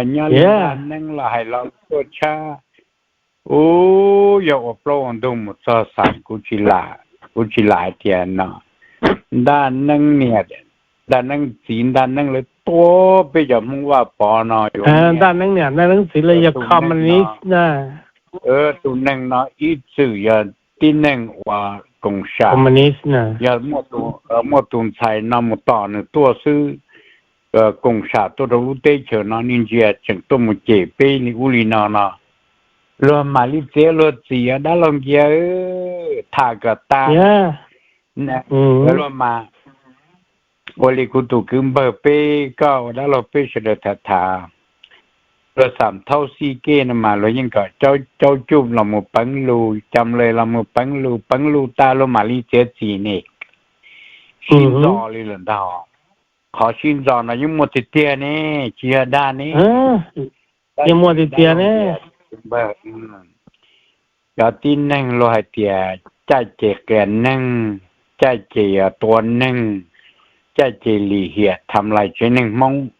Nyob li ntaj neeb los hais los tuaj tshab. Ub, yog ua plaub ua ntug mus txog xav kuv tsis lam, kuv tsis lam hais tias no ntaj neeb niam, ntaj neeb txiv, ntaj neeb lawv tua peb cov Hmoob Vaj Pov no yuav ntaj neeb niam ntaj neeb txiv lawv yog communist na. Tus neeg no ib txwm yog tib neeg uas koom sam, yog muaj tus ntxhais no mus tom nws tuaj xwb. Koom sam tuaj rau lub teb chaws no nej ntsia tseem tuaj mus cem peb li ub li no no. Luag mam li txiav luag txim os dab laug Nkias, tham kom tas. Luag mas ua li kuv tus kwv npawg peb koj ua dab laug peb sawv daws tham tham, luag xam thaub xij kej no mas luag yeej kom caub cuj los mus peev lus, cam le los mus peev lus, peev lus tas luag mam li txiav txim ne. Sib ntxo li lawm ntag. Qhov sib ntxo no yeej muaj tiag tiag ne, tsis yog dag ne. Yeej muaj tiag tiag ne. Cov tib neeg luag hais tias caj ces qias neeg, caj ces tua neeg, caj ces lim hiam tham lais tsev neeg Hmoob,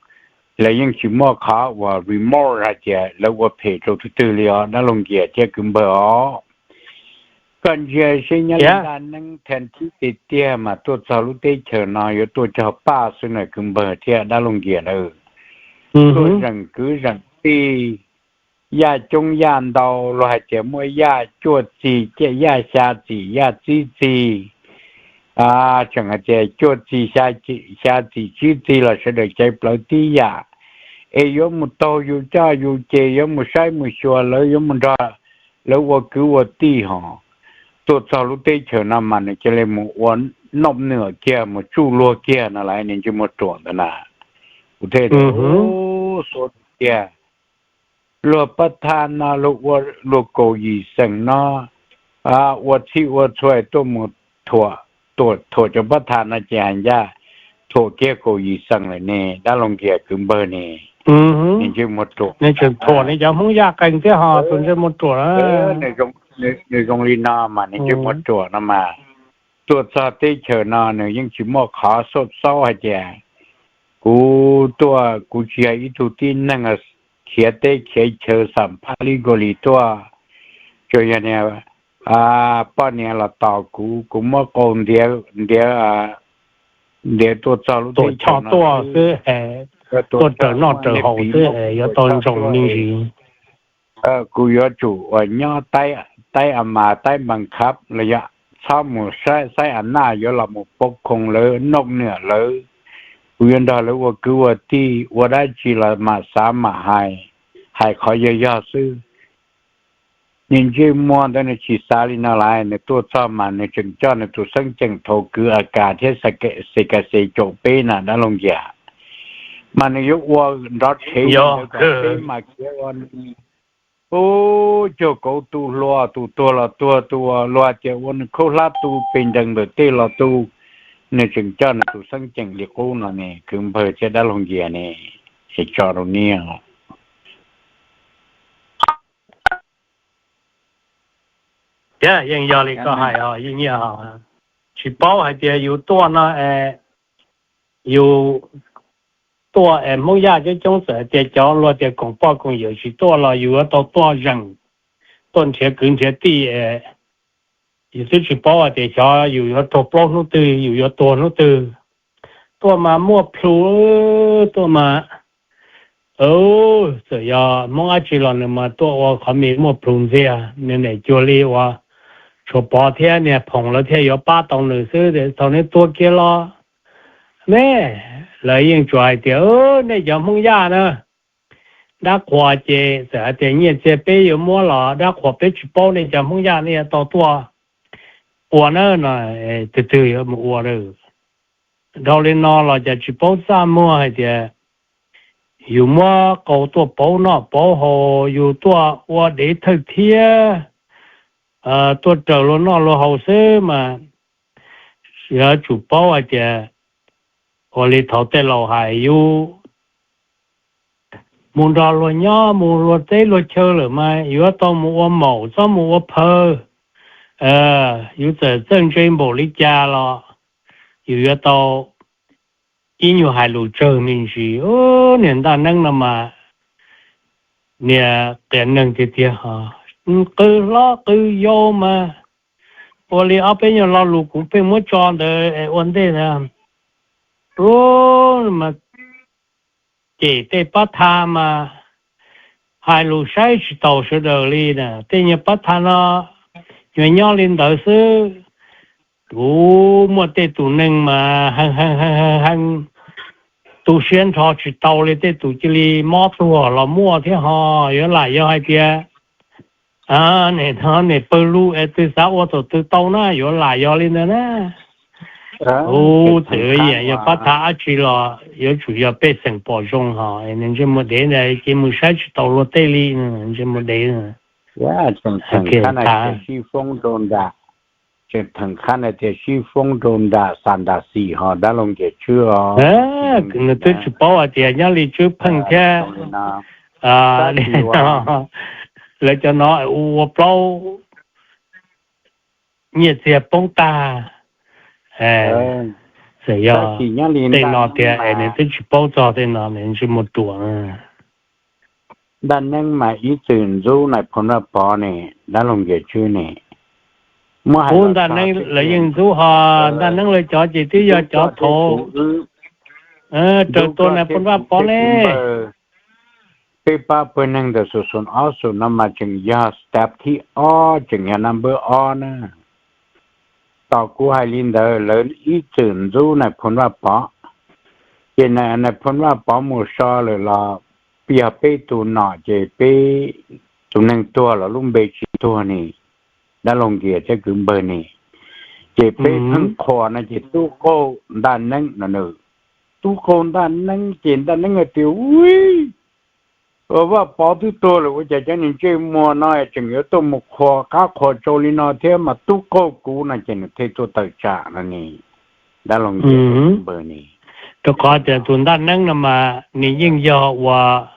lawv yeej tsis muaj qhov uas remorse hais tias lawv ua phem rau tus twg li os dab laug Nkias thiab kwv npawg os. Koj ntsia seb nyob li ntaj neeb thaj thib tiag tiag mas tuaj txog lub teb chaws no yuav tuaj cog paj xwb na kwv npawg thiab dab laug Nkias lawm. Tuaj zeem kwv zeem tij, yaj coob yaj ntau, luag hais tias muaj yaj cuaj txig, yaj xya txim, yaj tsib txig. Tseem hais tias cuaj txig, xya txim, tsib txig los sawv daws caiv plawv tib yam, es yuav mus taug yus coj yus ces, yuav mus saib mus xyuas lawv, yuav mus nrog lawv ua kwv ua tij hos. Tuaj txog lub teb chaws no mas nws cia li mus ua noj nwam kiag, mus tsuj luag kiag no lawm, niag ntsej muag ruam ntawd na. Kuv thiaj xua tiag, luag pab thaj no luag ua, luag kaum yim xeem no ua txhij ua txhua tuaj mus thuam, thuam cov pab thaj no ces hais ncaj thuam kiag kaum yim xeem lawm ne, dab laug Nkias kwv npawg ne. Niag ntsej muag ruam, nws tseem thuam nws cov Hmoob Yaj qees thiab hos tus ntsej muag ruam. Nws zoo li no mas niag ntsej muag ruam no mas tuaj txog teb chaws no nws yeej tsis muaj qhov xauj xaub hais tias kuv tuaj, kuv tsis yog ib tug tib neeg khiav teb khiav chaw xam phaj li kos li tuaj. Tsuas yog niag poj niam los tos kuv, kuv muab qau ntiav, ntiav, ntiav tuaj txog lub teb chaws no xwb, tuaj raws noj raws haus xwb, yuav tau ntsoov me ntsis. Kuv yuav tsum uas nyob taib a mas taib npas khab los yog txhob mus saib xaib a naj, yuav los mus poob khoom lawv, noj nwam lawv. Kuv yuav nrog lawv ua kwv ua tij, ua dab tsi los mam xav mam hais, hais qhov yog yog xwb. Niag ntsej muag ntawd nws tsis xav li no lawm, nws tuaj txog mas nws tseem coj nws tus xeeb ceem thaum kwv a kas thiab xes kas xes caum peb na dab laug Nkias, mas nws yuav ua nrov rhev peb mas khiav ua ub, cuag kauv tu hlua, tus tuag los tuag, tus luag tias ua nws khaub hlab tu pes nrees ntawm tej los tu. Nws tseem coj nws tus xeeb ceem li qub no ne, kwv npawg thiab dab laug Nkias ne, es tso rau niaj. Yeej yog li koj hais os, yeej nyiaj os. Tsis paub hais tias yus tuaj no es yus tuaj es Hmoob Yaj coob coob txawm hais tias cov luag tias koom poj koom yawm tsis tuaj los yus yuav tau tuaj zeem, tuaj nrhiav kwv nrhiav tij es yus twb tsis paub hais tias xyov yus yuav raug plaub hnub twg, yus yuav tuag hnub twg. Tuaj mas muaj plhus, tuaj mas txawm yog Hmoob dab tsi los nws mas tuaj ua qhov me muaj plhus ntxiag, nws niam cuag li uas Tshuav Pov thiab niag Phoom lawv thiaj yuav pab tau nws xwb. Thaum nws tuag kiag los ne, lawv yeej tsuas hais tias nej cov Hmoob Yaj na, dab qhuas ces txawm hais tias nyiaj txiag peb yuav muab los dab qhuas peb tsis paub nej cov Hmoob Yaj nej yuav tau tuaj ua na no, twg twg yuav mus ua. Dhau li no los cas tsis paub txaj muag hais tias yus muab qau tuaj pauv noj pauv haus, yus tuaj ua dev thawj thiab tuaj raws luag noj luag haus xwb mas yuav tsum paub hais tias ua li thaud tej laus hais yus mus nrog luag nyob mus luag teb luag chaw lawm mas yuav tau mus ua maum txhob mus ua phawj. Yus txawm txawj ntse npaum li cas los yus yuav tau ib nyuag hais lus tsawg me ntsis. Niag ntaj neeb no mas niag qias neeg tiag tiag ho, qw hlob qw yau mas ua li ob peb nyuag lo lus kuv pheej muab tso ntawd es ua ntej ntag. Ub, mas cem tej pab tha mas hais lus saib tsis taus sawv daws li na. Tej nyuag pab tha no yuav nyob li ntawd xwb. Kuv muaj tej tus neeg mas heev heev heev heev, tu siab nrho tsis tau li, tej tus cia li mob tuag los muaj thiab ho. Yuav lam yog hais tias nim no nim pawg lug es twg xav ua thaum twg tau na, yuav lam yog li ntawd na. Ub, txawm yam yog pab tha dab tsi los yuav tsum yog pej xeem pom zoo ho. Nws ntsej muag dev ntawd ces mus saib tsis taus luag tej li, ntsej muag dev. Tseem theem qhab na tias sib foob rau nram, tseem theem qhab na tias sib foob rau nram Xam Ntas Xis ho dab laug Nkias Tswb os. Nws twb tsis paub hais tias nyob li Tswb Pheej thiab lawv cov no ua plaub nyiaj txiag poob tag. Txawm yog tej no tiag es nws twb tsis paub txog tej no, nws ntsej muag ruam. Ntaj Neeb mas ib txwm ntxub Nais Phoo Vaj Pov ne, dab laug Nkias Tswb ne. Ub, Ntaj Neeb lawv yeej ntxub ho, Ntaj Neeb lawv cov ces twb yog cov thaum raws tua Nais Phoo Vaj Pov ne. Peb pab pawg neeg ntawm xum xum ob xum no mas tseem yog step thib ob, tseem yog number ob na. Tos kuv hais li ntawd lawv ib txwm ntxub Nais Phoo Vaj Pov, ces Nais Phoo Vaj Pov mus so lawm los yog peb tus nom ces peb tus neeg tuag los lub npe tsis tuag ne, dab laug Nkias thiab kwv npawg ne. Ces peb pheej qhuas no ces tub qaug Ntaj Neeb no nws, tub qaug Ntaj Neeb ces Ntaj Neeb hais tias, ui, Vaj Pov twb tuag lawm ua cas cov niag ntsej muag no tseem yuav tuaj mus qhuas qab qhuas tsau li no thiab mas tub qaug kuv no ces nws thiaj tuaj tawm tsam no ne, dab laug Nkias thiab kwv npawg ne. Rau qhov tias tus Ntaj Neeb no mas nws yeej yog uas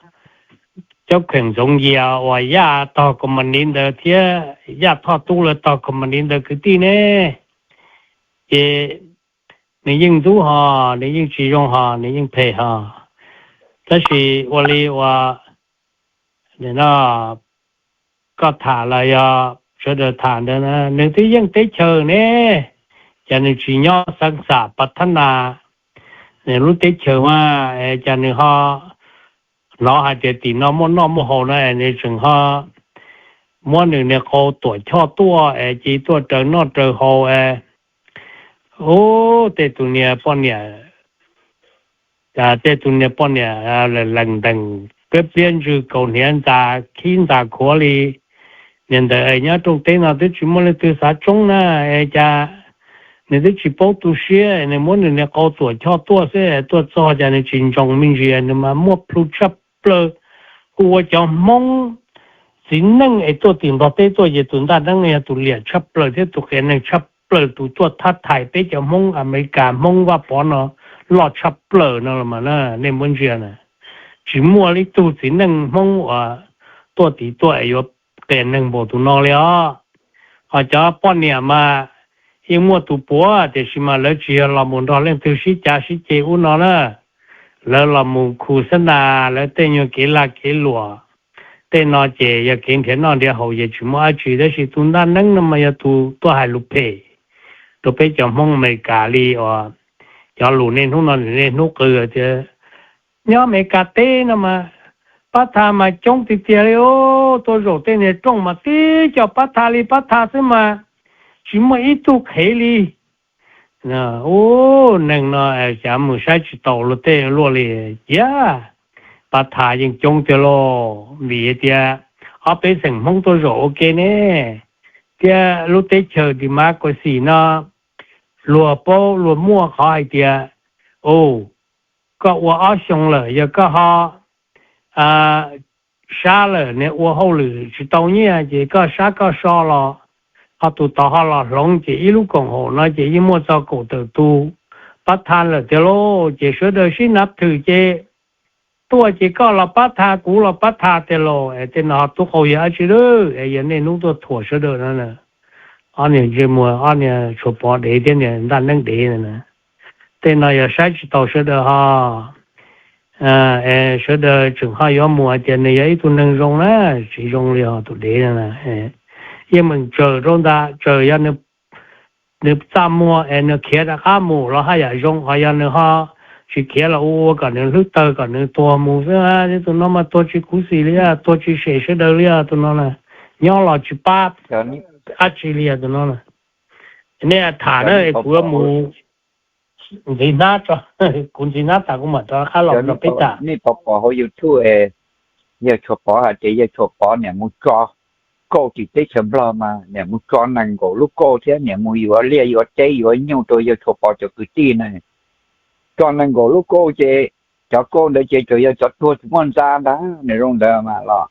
Cab Kheem Ntxoov Yias uas Yaj tog company ntawd thiab Yaj Thoj Tub lawv tog company ntawd kwv tij ne. Ces nws yeej ntxub ho, nws yeej tsis zoo ho, nws yeej phem ho. Tab sis ua li uas no koj tham los yog sawv daws tham ntawd, nws twb yeej teb chaws ne, cas nws tsis nyob xeev xam Pav Thab Nas, nws lub teb chaws mas, cas nws ho hnov hais tias tim no muaj noj muaj haus no es nws tseem ho muab nws niag qau tuam choj tuaj es cia tuaj raws noj raws haus es, ub, tej tus niag poj niam, tej tus niag poj niam lees ntees, pliab pliab ntsws, kaus hniav ntxas khib ntxas khuav li. Niag ntawd nyob rooj teb no twb tsis muaj leej twg xav tsoob na, es cas nws twb tsis paub tu siab, nws muab nws niag qau tuam choj tuaj xwb, tuaj txog cas nws tsis ntsoov me ntsis, nws mas muaj plhu tshaj plaws. Kuj ua cov Hmoob txiv neej es tuaj tim Nplog teb tuaj ces tus Ntaj Neeb yog tus liam tshaj plaws thiab tus qias neeg tshaj plaws, tus tuaj thab thais peb cov Hmoob Amelikas, Hmoob Vaj Pov no loj tshaj plaws no los mas nej muab ntsia na, tsis muaj ib tug txiv neej Hmoob uas tuaj tim tuaj es yuav qias neeg npaum tus no li os. Ho cov poj niam mas yeej muaj tus puav, tiam sis mas lawv tsis yog los mus nrog leej twg sib cav sib ceg ub no na. Lawv los mus khu xab nas lawv tej nyuag kev lag kev luam. Tej no ces yog kev nrhiav noj nrhiav haus ces tsis muaj dab tsi, tab sis tus Ntaj Neeb no mas yog tus tuaj hais lus phem rau peb cov Hmoob Amelikas li os. Cov lus niaj hnub no niaj hnub qw tias nyob Amelikas teb no mas pab tha mas coob tiag tiag li os, tuaj zaum tej niag rooj mas tib co pab tha li pab tha xwb mas tsis muaj ib tug qhev li. Ub, neeg no xav mus saib tsis taus luag tej luaj li. Cia, pab tha yeej coob tiag lauj, vim tias ob peb xeem Hmoob tuaj zaum ua ke ne, thiab lub teb chaws democracy no luag paub luag muaj qhov hais tias, u, koj ua ob xyoo lawm yog koj ho sab lawm, nws ua hauj lwm tsis tau nyiaj ces koj sab koj so los, ho tus tod ho los hloov ces ib lub koom haum no ces yeej muaj txog kaum tawm tus pab tha lawm tiag lauj. Ces sawv daws sib hnav thwm ces tuaj ces koj los pab tha kuv los pab tha tiag lauj. Es tej no tub qau yog dab tsi lawm es yog niaj hnub tuaj thuam sawv daws no. Ob niag ntsej muag, ob niag Tshuas Pov dev thiab niag Ntaj Neeb dev na, tej no yog saib tsis taus sawv daws ho. Es sawv daws tseem ho yuav mus hais tias nws yog ib tug neeg zoo na, tsis zoo li os tus dev no. Yeej meem tsaws rau ntag, tsaws yog nws txaj muag es nws khiav rov qab mus los haj yam zoo, ho yog nws ho tsis khiav los ua ua kom nws hlwb tawg kom nws tuag mus xwb. Tus no mas tuag tsis khuv xim li, tuag tsis sem sawv daws li tus no na, nyob los tsis pab dab tsi li tus no na. Nej tham na, kuv mus ntxiv hnab, kuv ntxiv hnab tas kuv mam rov qab los nrog peb tham. Nej puas pom hauv YouTube, Yawg Tshuas Pov hais tias Yawg Tshuas Pov niam mus tso kauj tim teb chaws Nplog mas niam mus tso nees nkaum lub kauj thiab niam mus yuav liaj yuav teb yuav nyuj rau Yawg Tshuas Pov cov kwv tij na. Tso nees nkaum lub kauj ces cov kauj ntawd ces tsuas yog cov tuag tsis muaj ntxa ntag, nws zoo ntawd mas los.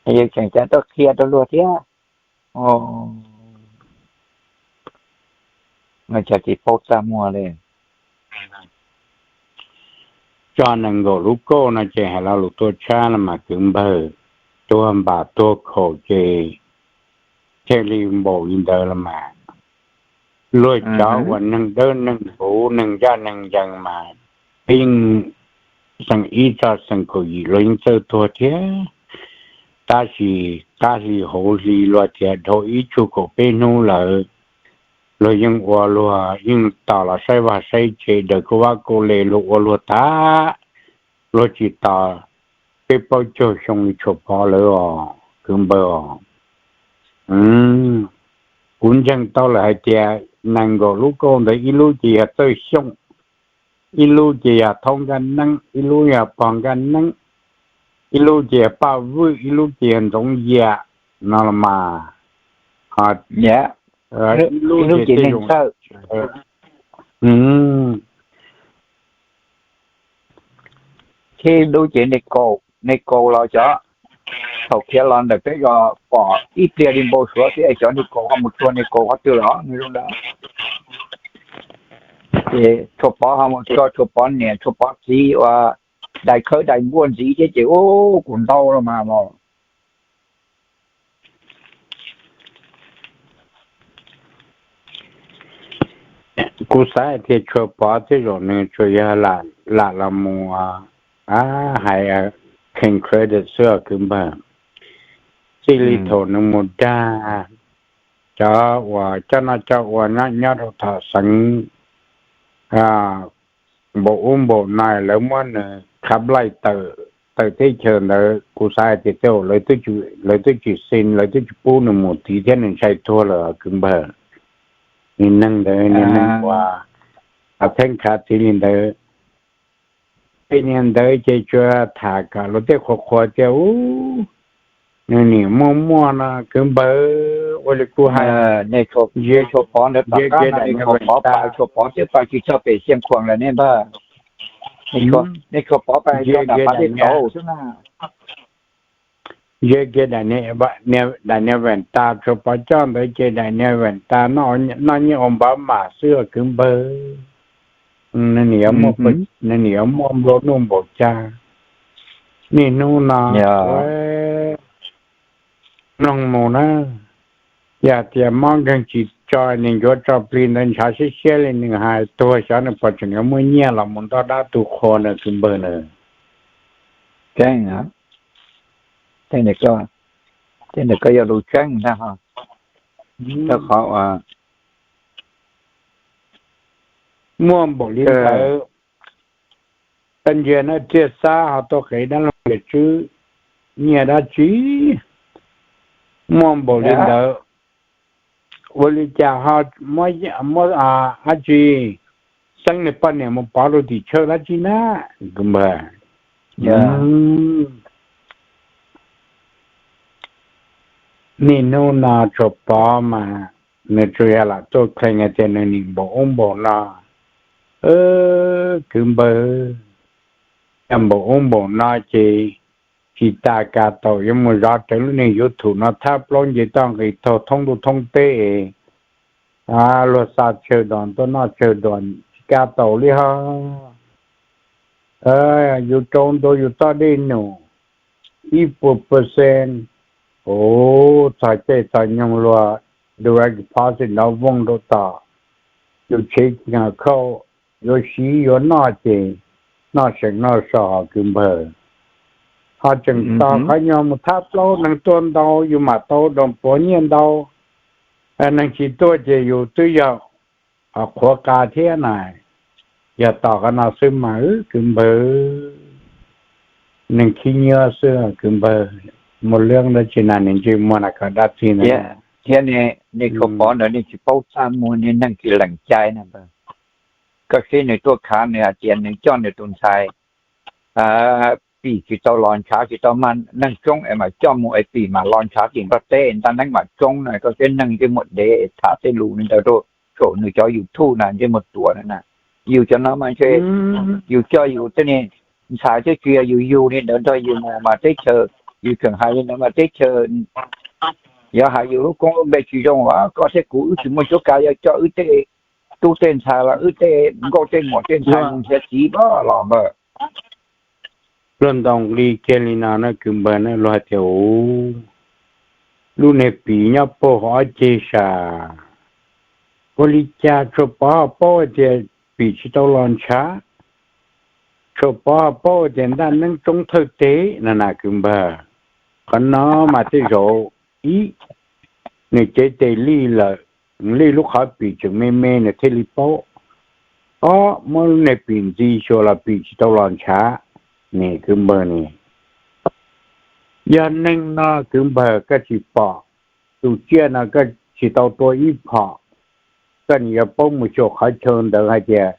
Yawg tseem cia tuaj qhia rau luag thiab. Tsis paub txaj muag li. Tso nees nkaum lub kauj no ces hais lo lus tuaj tshab no mas kwv npawg, tuag npam tuag khaum ces thiaj li npaum li ntawd los mas. Luag cov uas neeg dawb neeg huv neeg ncaj neeg ncees mas peb yeej xeem ib txog xeem kaum yim luag yeej txawj tuag thiab. Tab sis qab hli hauv hli luag tias dhau ib tsug kaum peb hnub lawm, luag yeej ua luag yeej tos los saib vaj saib tsev daws kuj vab kuj le luag ua luag tag, luag tsis tos peb plaub caug xyoo li Tshuas Pov lawm os kwv npawg os. Kuv ntseeg tau lawm hais tias nees nkaum lub kauj ntawd ib lub ces yog Txawj Xyooj, ib lub ces yog Thoob Nkaj Neeb, ib lub yog Pog Nkaj Neeb, ib lub ces yog Paj Vwj, ib lub ces yog Ntxoov Yam no los mas. Ib lub ces tej zoo, ib lub ces nej kaus los cov, thaum khiav los ntawm peb zos pom ib pliag li npau suav xwb es cov nej kaus ho mus tsuag nej kaus qhov twg los nws zoo ntawd. Ces Tshuas Pov ho mus tso Tshuas Pov niam Tshuas Pov txiv uas dais khawb dais nkuaj ntxiv thiab ces ub kuv ntau los mas los. Kuv xav hais tias Tshuas Pov tej zaum nws tsuas yog lam los mus hais kheev credit xwb os kwv npawg. Txij li thaum nws mus dag cov uas coj noj coj ua nyob rau tom xeev npaum ub npaum no lawv muab nws khav nplaij tawm teb chaws ntawd, kuv xav hais tias tej zaum lawv twb tsis xi, lawv twb tsis pub nws mus tid thiab nws ntshai tuag lawm kwv npawg. Niag neeg ntawd niag neeg uas theeb khav txiv li ntawd, tej niag ntawd ces tsuas tham kom luag tej qhuas qhuas tias ub, nws nim muaj muaj no kwv npawg, ua li kuv hais, Tshuas Pov ntawd tom qab no Tshuas Pov pais Tshuas Pov twb pais tsis txog pem Xia Khuam lawm ne npawg. Nej Tshuas Pov pais tso nram pas dej tauv xwb na. Yog kiag daim niag veem tas Tshuas Pov coj ntawd ces daim niag veem tas noj nyiaj ua npav mam xwb os kwv npawg. Nws nim yuav muaj nplua nuj npaum cas. Niaj hnub no mloog mus na, yog tias mob nkeeg tsis tso niag ncuav tso plig ntawd ntshav siab siab li nws hais tuag xyov nws puas tseem yuav muaj nyiaj los mus ntoj dab tu qhua na kwv npawg na. Tseeb, tej ntawd koj yog lus tseeb ntag. Rau qhov uas muaj npaum li ntawd, tag ntsia na Tsiaj Xab ho tuaj qev dab laug Nplias Tswb nyiaj dab tsi, muaj npaum li ntawd, ua li cas ho muab dab tsi xeeb nws poj niam mus pov rau tim church dab tsi na kwv npawg. Niaj hnub no Tshuas Pov mas nws tsuas yog lam tuaj claim hais tias nws nim npaum ub npaum no. Kwv npawg, yog npaum ub npaum no ces tsis tas kas taum yuav mus zov rawv lub niag YouTube no thab plaub nce toj nqis taug thoob ntuj thoob teb es luag xa tsawg dos tuaj noj tsawg dos tsis kaj taus li ho. Yus rau ntua yus txoj dej num ib puas percent, txog caij txog nyoog luag direct deposit nrov vooj rau tom yus tsev khau, yuav siv yuav noj ces noj seem noj so kwv npawg. Ho tseem tos qhov nyuag mus thab plaub neeg tuaj ntau yus mam tau doos puav nyiaj ntau. Neeg tsis tuaj ces yus twb yog qhuav qa thiab na. Yog tos qhov no xwb mas kwv npawg, neeg khib nyiab xwb kwv npawg. Muaj lwm dab tsi na, niag ntsej muag na, koj dab tsi na? Thiab nej tshuav pov ntawd nej tsis paub txaj muag, nej neeg tsis lees cai na. Koj saib nws tuaj khav nws hais tias nws coj nws tus ntxhais pim tsis tau los ntshav, tsis tau mag neeg tshoob es mam coj mus es pim mam los ntshav tim Nplog teb ntaj neeb mam tshoob na. Koj saib neeg ntsej muag dev tham tej lus li ntawd rau saum nws cov YouTube na, ntsej muag tuam na. Yus cov no mas ntshe yus coj yus tej niag ntxhais thiab tsis yog yus yug li ntawd nrog yus mus mas teb chaws, yus tseem hais li ntawd mas teb chaws yuav hais yus lub koob lub npe tsis zoo. Koj thiab kuv wb tsis muaj cuab kav yuav coj wb tej tub tej ntxhais los wb tej nkauj tej muam tej ntxhais mus nrhiav txiv pab los npawg. Luag ntaus nqi kiag li no na kwv npawg na, luag hais tias, u, lub niag pim nyob puag hauv ob ceg sas, ua li cas tshuav pov ho paub hais tias pim tsis tau los ntshav? Tshuav pov ho paub hais tias ntaj neeb tshoob thawj teg no na kwv npawg. Qhov no mas tej zaum ib, nws cev tes lij lawm, lij lub qhov pim tseem me me nws thiaj li paub. Ob, muab lub niag pim ntxiv xyuas los pim tsis tau los ntshav ne kwv npawg ne. Yog neeg no kwv npawg koj tsis pom, tus tsiaj no koj tsis tau tua ib phom, koj nim yuav paub mus xyuas qhov chaw ntawd hais tias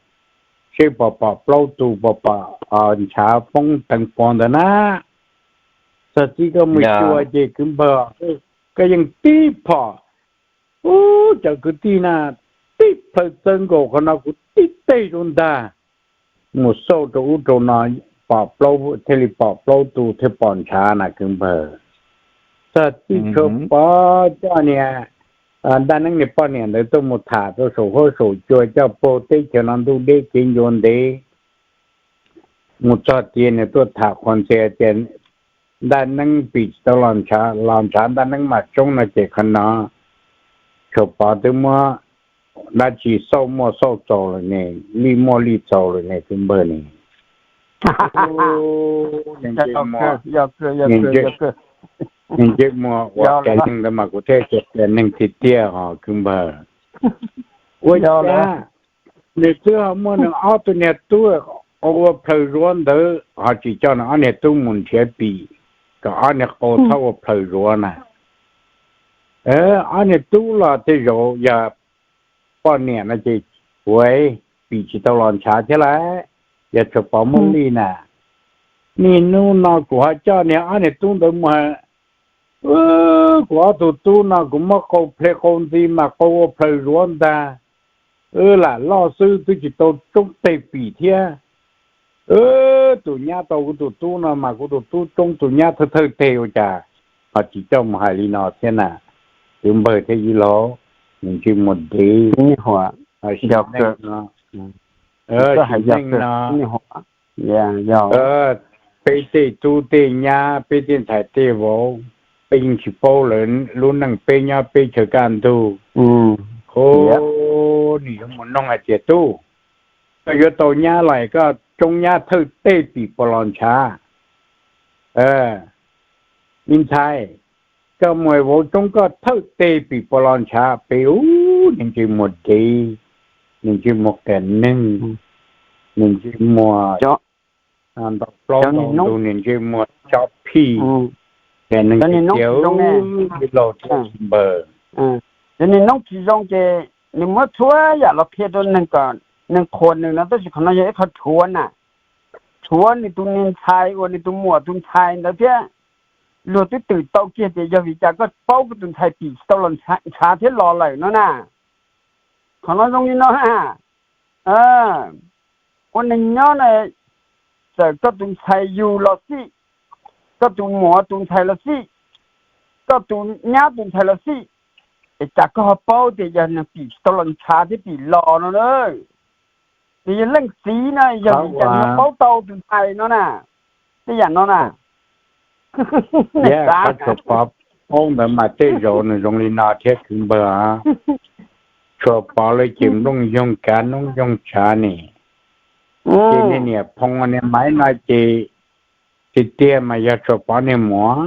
seb puas pom plaub tus, puas pom ntshav poob teev pov ntawd na. Txog txij koj mus xyuas ces kwv npawg, koj yeej tib phom, ub, cov kwv tij na, tib plhaw txawb nkaus qhov no kuv tib teg rau ntag. Mus xauj rau ub rau no, pom plaub, thiaj li pom plaub tus thiaj pom ntshav na kwv npawg. Txog txij tshuav pov coj niag ntaj neeb niag poj niam ntawd tuaj mus tham rau saum huab saum cua coj puag teb chaws no ntuj deb kev ncua ntev. Mus txog tias nws tuaj tham qhuas ntxias tias ntaj neeb pim tsis tau los ntshav, los ntshav ntaj neeb mam tshoob no ces qhov no tshuav pov twb muab dab tsi xauj muaj xauj txaus lawm ne, lij muaj lij txaus lawm ne kwv npawg ne. Ntsej muag uas qias neeg ntawd mas kuv thiaj tias qias neeg tiag tiag os kwv npawg. Ua cas nws twb ho muaj nws ob tug niag tub ua plhaws zuav ntawd ho tsis coj nws ob niag tub mus nrhiav pim kom ob niag qau txhob ua plhaws zuav na? Ob niag tub los tej zaum yog poj niam no ces kuv pim tsis tau los ntshav thiab lauj. Yog tshuav pov muaj lij na, niaj hnub no kuv ho coj niag ob niag tub ntawd mus, kuv ob tug tub no kuv muab qau ple qau ntxiv mas qau ua plhaws zuav ntag. Wb lam loj xwb twb tsis tau tsoob teg pim thiab. Tus nyab tau kuv tus tub no mas kuv tus tub tsoob tus nyab thawj thawj teg ua cas ho tsis coj mus hais li no thiab na. Kwv npawg thiab yij laug, nws ntsej muag dev, sim neej no, sim neej no, peb tej tub tej nyab, peb tej ntxhais tej vauv, peb yeej tsis paub lawv lub neej, peb nyob peb chaw kaj ntug. Ub, nws yuav mus noog hais tias tub, koj yuav tau nyab los koj tsoob nyab thawj teg pim puas los ntshav? Me ntxhais, koj mus vauv tsoob koj thawj teg pim puas los ntshav? Peb ub, nws ntsej muag dev, nws ntsej muag qias neeg, nws ntsej muag nto plaub nto ntug, nws ntsej muag chob phij, qias neeg tiag tiag. Yij laug thiab kwv npawg, cov niag noob tsis zoo ces nws muab txhua yam los qhia rau neeg kom neeg qhuas nws no, tab sis qhov no yog ib qho rhuav na, rhuav nws tus niag ntxhais uas nws tus muam tus ntxhais ntawd thiab. Luag twb twm tau kiag tias yog vim cas koj paub koj tus ntxhais pim tsis tau los ntshav thiab los lawm no na. Qhov no zoo li no na, ua neeg nyob na, txawm koj tus ntxhais yug los xij, koj tus muam tus ntxhais los xij, koj tus nyab tus ntxhais los xij, es cas koj ho paub tias yog neeg pim tsis tau los ntshav thiab pim los no na? Ces yog leej txiv no yog vim cas nws ho paub tau tus ntxhais no na? Tej yam no na, qhov tsuas pov paub ntawd mas tej zaum nws zoo li no thiab kwv npawg. Tshuas Pov lawv ces nplooj yoog kav noob yoog tshav ne. Ces niag niam Phoo niag Maiv no ces tiag tiag mas yog Tshuas Pov niag muam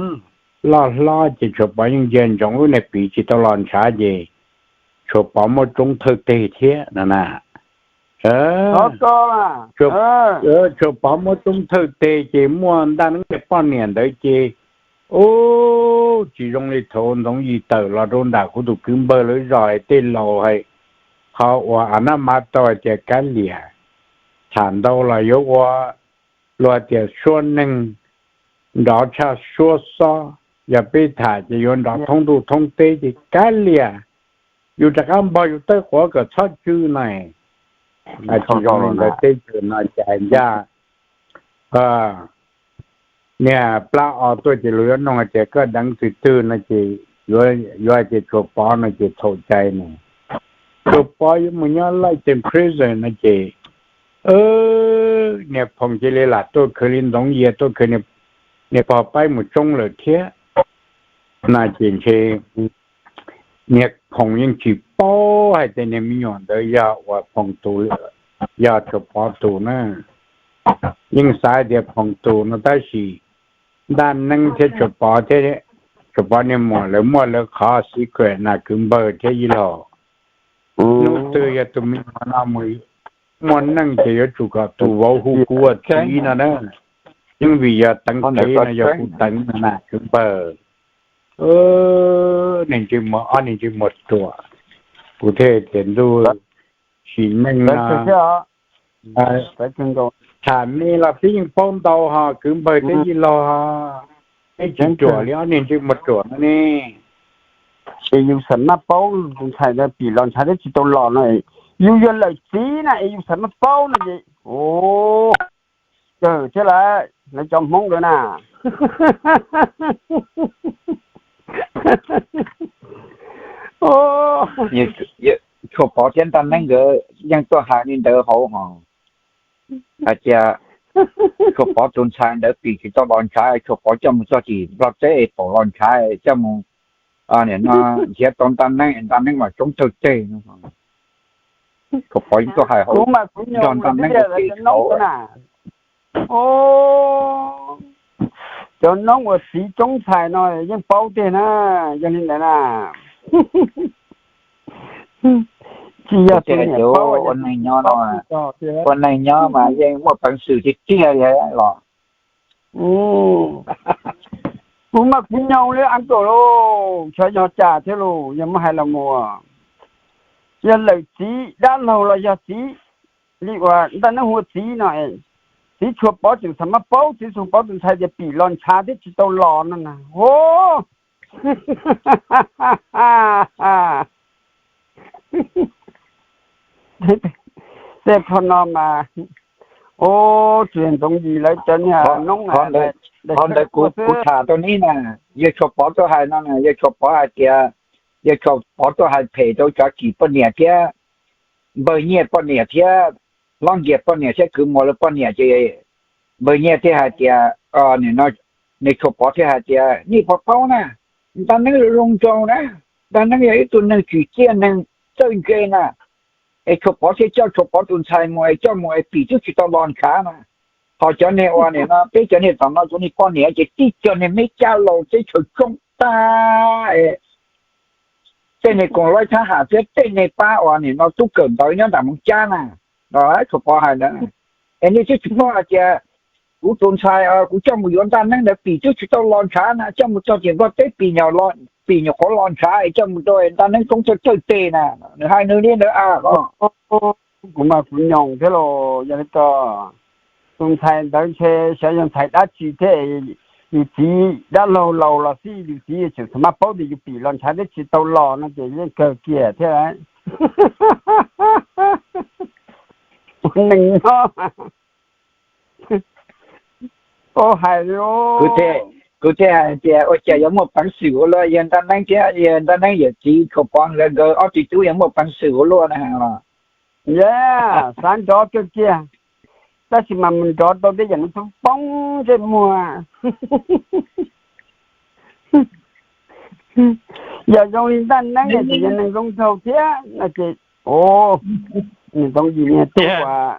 loj hlob ces Tshuas Pov yeej ntsia ntsoov lub niag pim tsis tau los ntshav ces Tshuas Pov muaj tsoob thawj teg thiab no na. Tshuas Pov muaj tsoob thawj teg ces muaj Ntaj Neeb tej poj niam ntawd ces, u, tsis zoo li thaum Ntxoov Yis tawm los rau nram kuv tus kwv npawg lawv zos tej laus hais, qhov uas a nab mas tau hais tias kav liam, tham ntau los yuav ua luag tias suab neeg nrov tshaj suab xob, yog peb tham ces yuav nrov thoob ntuj thoob teb ces kav liam, yus rov qab npog yus tawb quav kom txhob tsw no. Tsis zoo li ntawd teb chaws no ces hais ncaj niag plab o tuaj ces luag yuav nug hais tias koj deev twg twg no ces yuav hais tias Tshuas Pov no ces txhaum cai ne. Tshuas Pov yuav mus nyob life in prison no ces niag Phoo cia li lam tuaj khwv li Ntxoov Yis tuaj khwv niag pog Paib mus tsoob lawm thiab no ces ntshe niag Phoo yeej tsis paub hais tias niag me nyuam ntawd yog uas Phoo tus, yog Tshuas Pov tus na. Yeej xav hais tias Phoo tus no tab sis Ntaj Neeb thiab Tshuas Pov thiab Tshuas Pov niag muam lawv muaj lawv qhov secret na kwv npawg thiab ib los. Hnub twg yog tus me nyuam no muaj neej ces yuav tsum kom tus vauv hu kuv ua txiv no na. Yeej vim yog teev qhev no yog kuv teev no na kwv npawg. Niag ntsej muag, ob niag ntsej muag ruam, kuv thiaj tias ntuj sim neej no tham me los peb yeej paub ntau ho kwv npawg thiab ib los, peb tsis ruam li ob niag ntsej muag ruam no ne. Es yus xam maj paub tus ntxhais ntawd pim los ntshav thiab tsis tau los no, yus yog lawm txiv na es yus xam maj paub no ces, kawg thiab lawm lawv cov Hmoob ntawd na. Tshuas Pov thiab Ntaj Neeb nkawd yeej tuaj hais li ntawd hauv hos, hais tias Tshuas Pov tus ntxhais ntawd pim tsis tau los ntshav, Tshuas Pov coj mus txog tim Nplog teb es pom los ntshav coj mus, nim no nrhiav tau Ntaj Neeb, Ntaj Neeb mas tsoob thawj teg no. Tshuas Pov yeej tuaj hais hauv, nrog Ntaj Neeb ua ke hauv. Cov noob uas txiv tsoob ntxhais no yeej paub tiag na, yog li ntawd na. Tsis yog tus niam paub, ua neeg nyob no, ua neeg nyob mas yeej muaj peev xwm tiag tiag li los. Kuv mas kuv nyoog li a nkaum lauj, xyov yog cas thiab lauj, yog muab hais los mus, yog lawm txiv dab laug los yog txiv li uas Ntaj Neeb hu ua txiv no, txiv Tshuas Pov tseem xam maj paub txiv Tshuas Pov tus ntxhais tias pim los ntshav thiab tsis tau los no na. Tej qho no mas, o, tsis Ntxoov Yis lawv cov niag noob, qhov ntawd kuv tham rau neb na, yawg Tshuas Pov tuaj hais no na, yawg Tshuas Pov hais tias, yawg Tshuas Pov tuaj hais phem rau cov tsis poj niam thiab, npawg Nyiaj poj niam thiab, Hlob Nkias poj niam thiab kwv Muas lawv poj niam ces npawg Nyiaj thiaj hais tias, nws Tshuas Pov thiaj hais tias nej puas paub na, Ntaj Neeb zoo zoo na, Ntaj Neeb yog ib tug neeg tsim txiaj neeg txawj ntse na, es Tshuas Pov thiaj coj Tshuas Pov tus ntxhais mus es coj mus es pim twb tsis tau los ntshav na. Ho cov niag uas nim no peb cov niag tom no cov niag poj niam ces tib co niag me cab laus teb chaws tsoob tag, tej niag koom laib thab ham thiab tej niag pab uas nim no tub kawm ntawv nyob nram Moos Cab na, Tshuas Pov hais ntawd. Es nej twb tsis paub hais tias kuv tus ntxhais kuv coj mus yuav Ntaj Neeb ntawd pim twb tsis tau los ntshav na, coj mus txog tim Nplog teb pim nyuam qhuav los ntshav es coj mus rau Ntaj Neeb tsoob thawj thawj teg na, nws hais nws li ntawd a. Kuv mas kuv nyoog thiab los yog li ko, tus ntxhais ntawd ntshe xyov yog ntxhais dab tsi thiab, yus txiv dab laug laus los xij yus txiv tseem xam maj paub tias yus pim los ntshav thiab tsis tau los no ces yeej kawg kiag thiab. Neeg nyob, o hais li, kuv thiaj hais tias ua cas yuav muaj peev xwm ua luaj, yawg Ntaj Neeb thiab yawg Ntaj Neeb yawm txiv Tshuas Pov nkawd ob tug tub yuav muaj peev xwm ua luaj na los. Yog xav nrov kawg kiag, tab sis mas mus nrov tau tej yam no poob ntsej muag. Yog zoo li Ntaj Neeb ces yog neeg zoo nraug thiab no ces Ub, niag Ntxoov Yim niag tub uas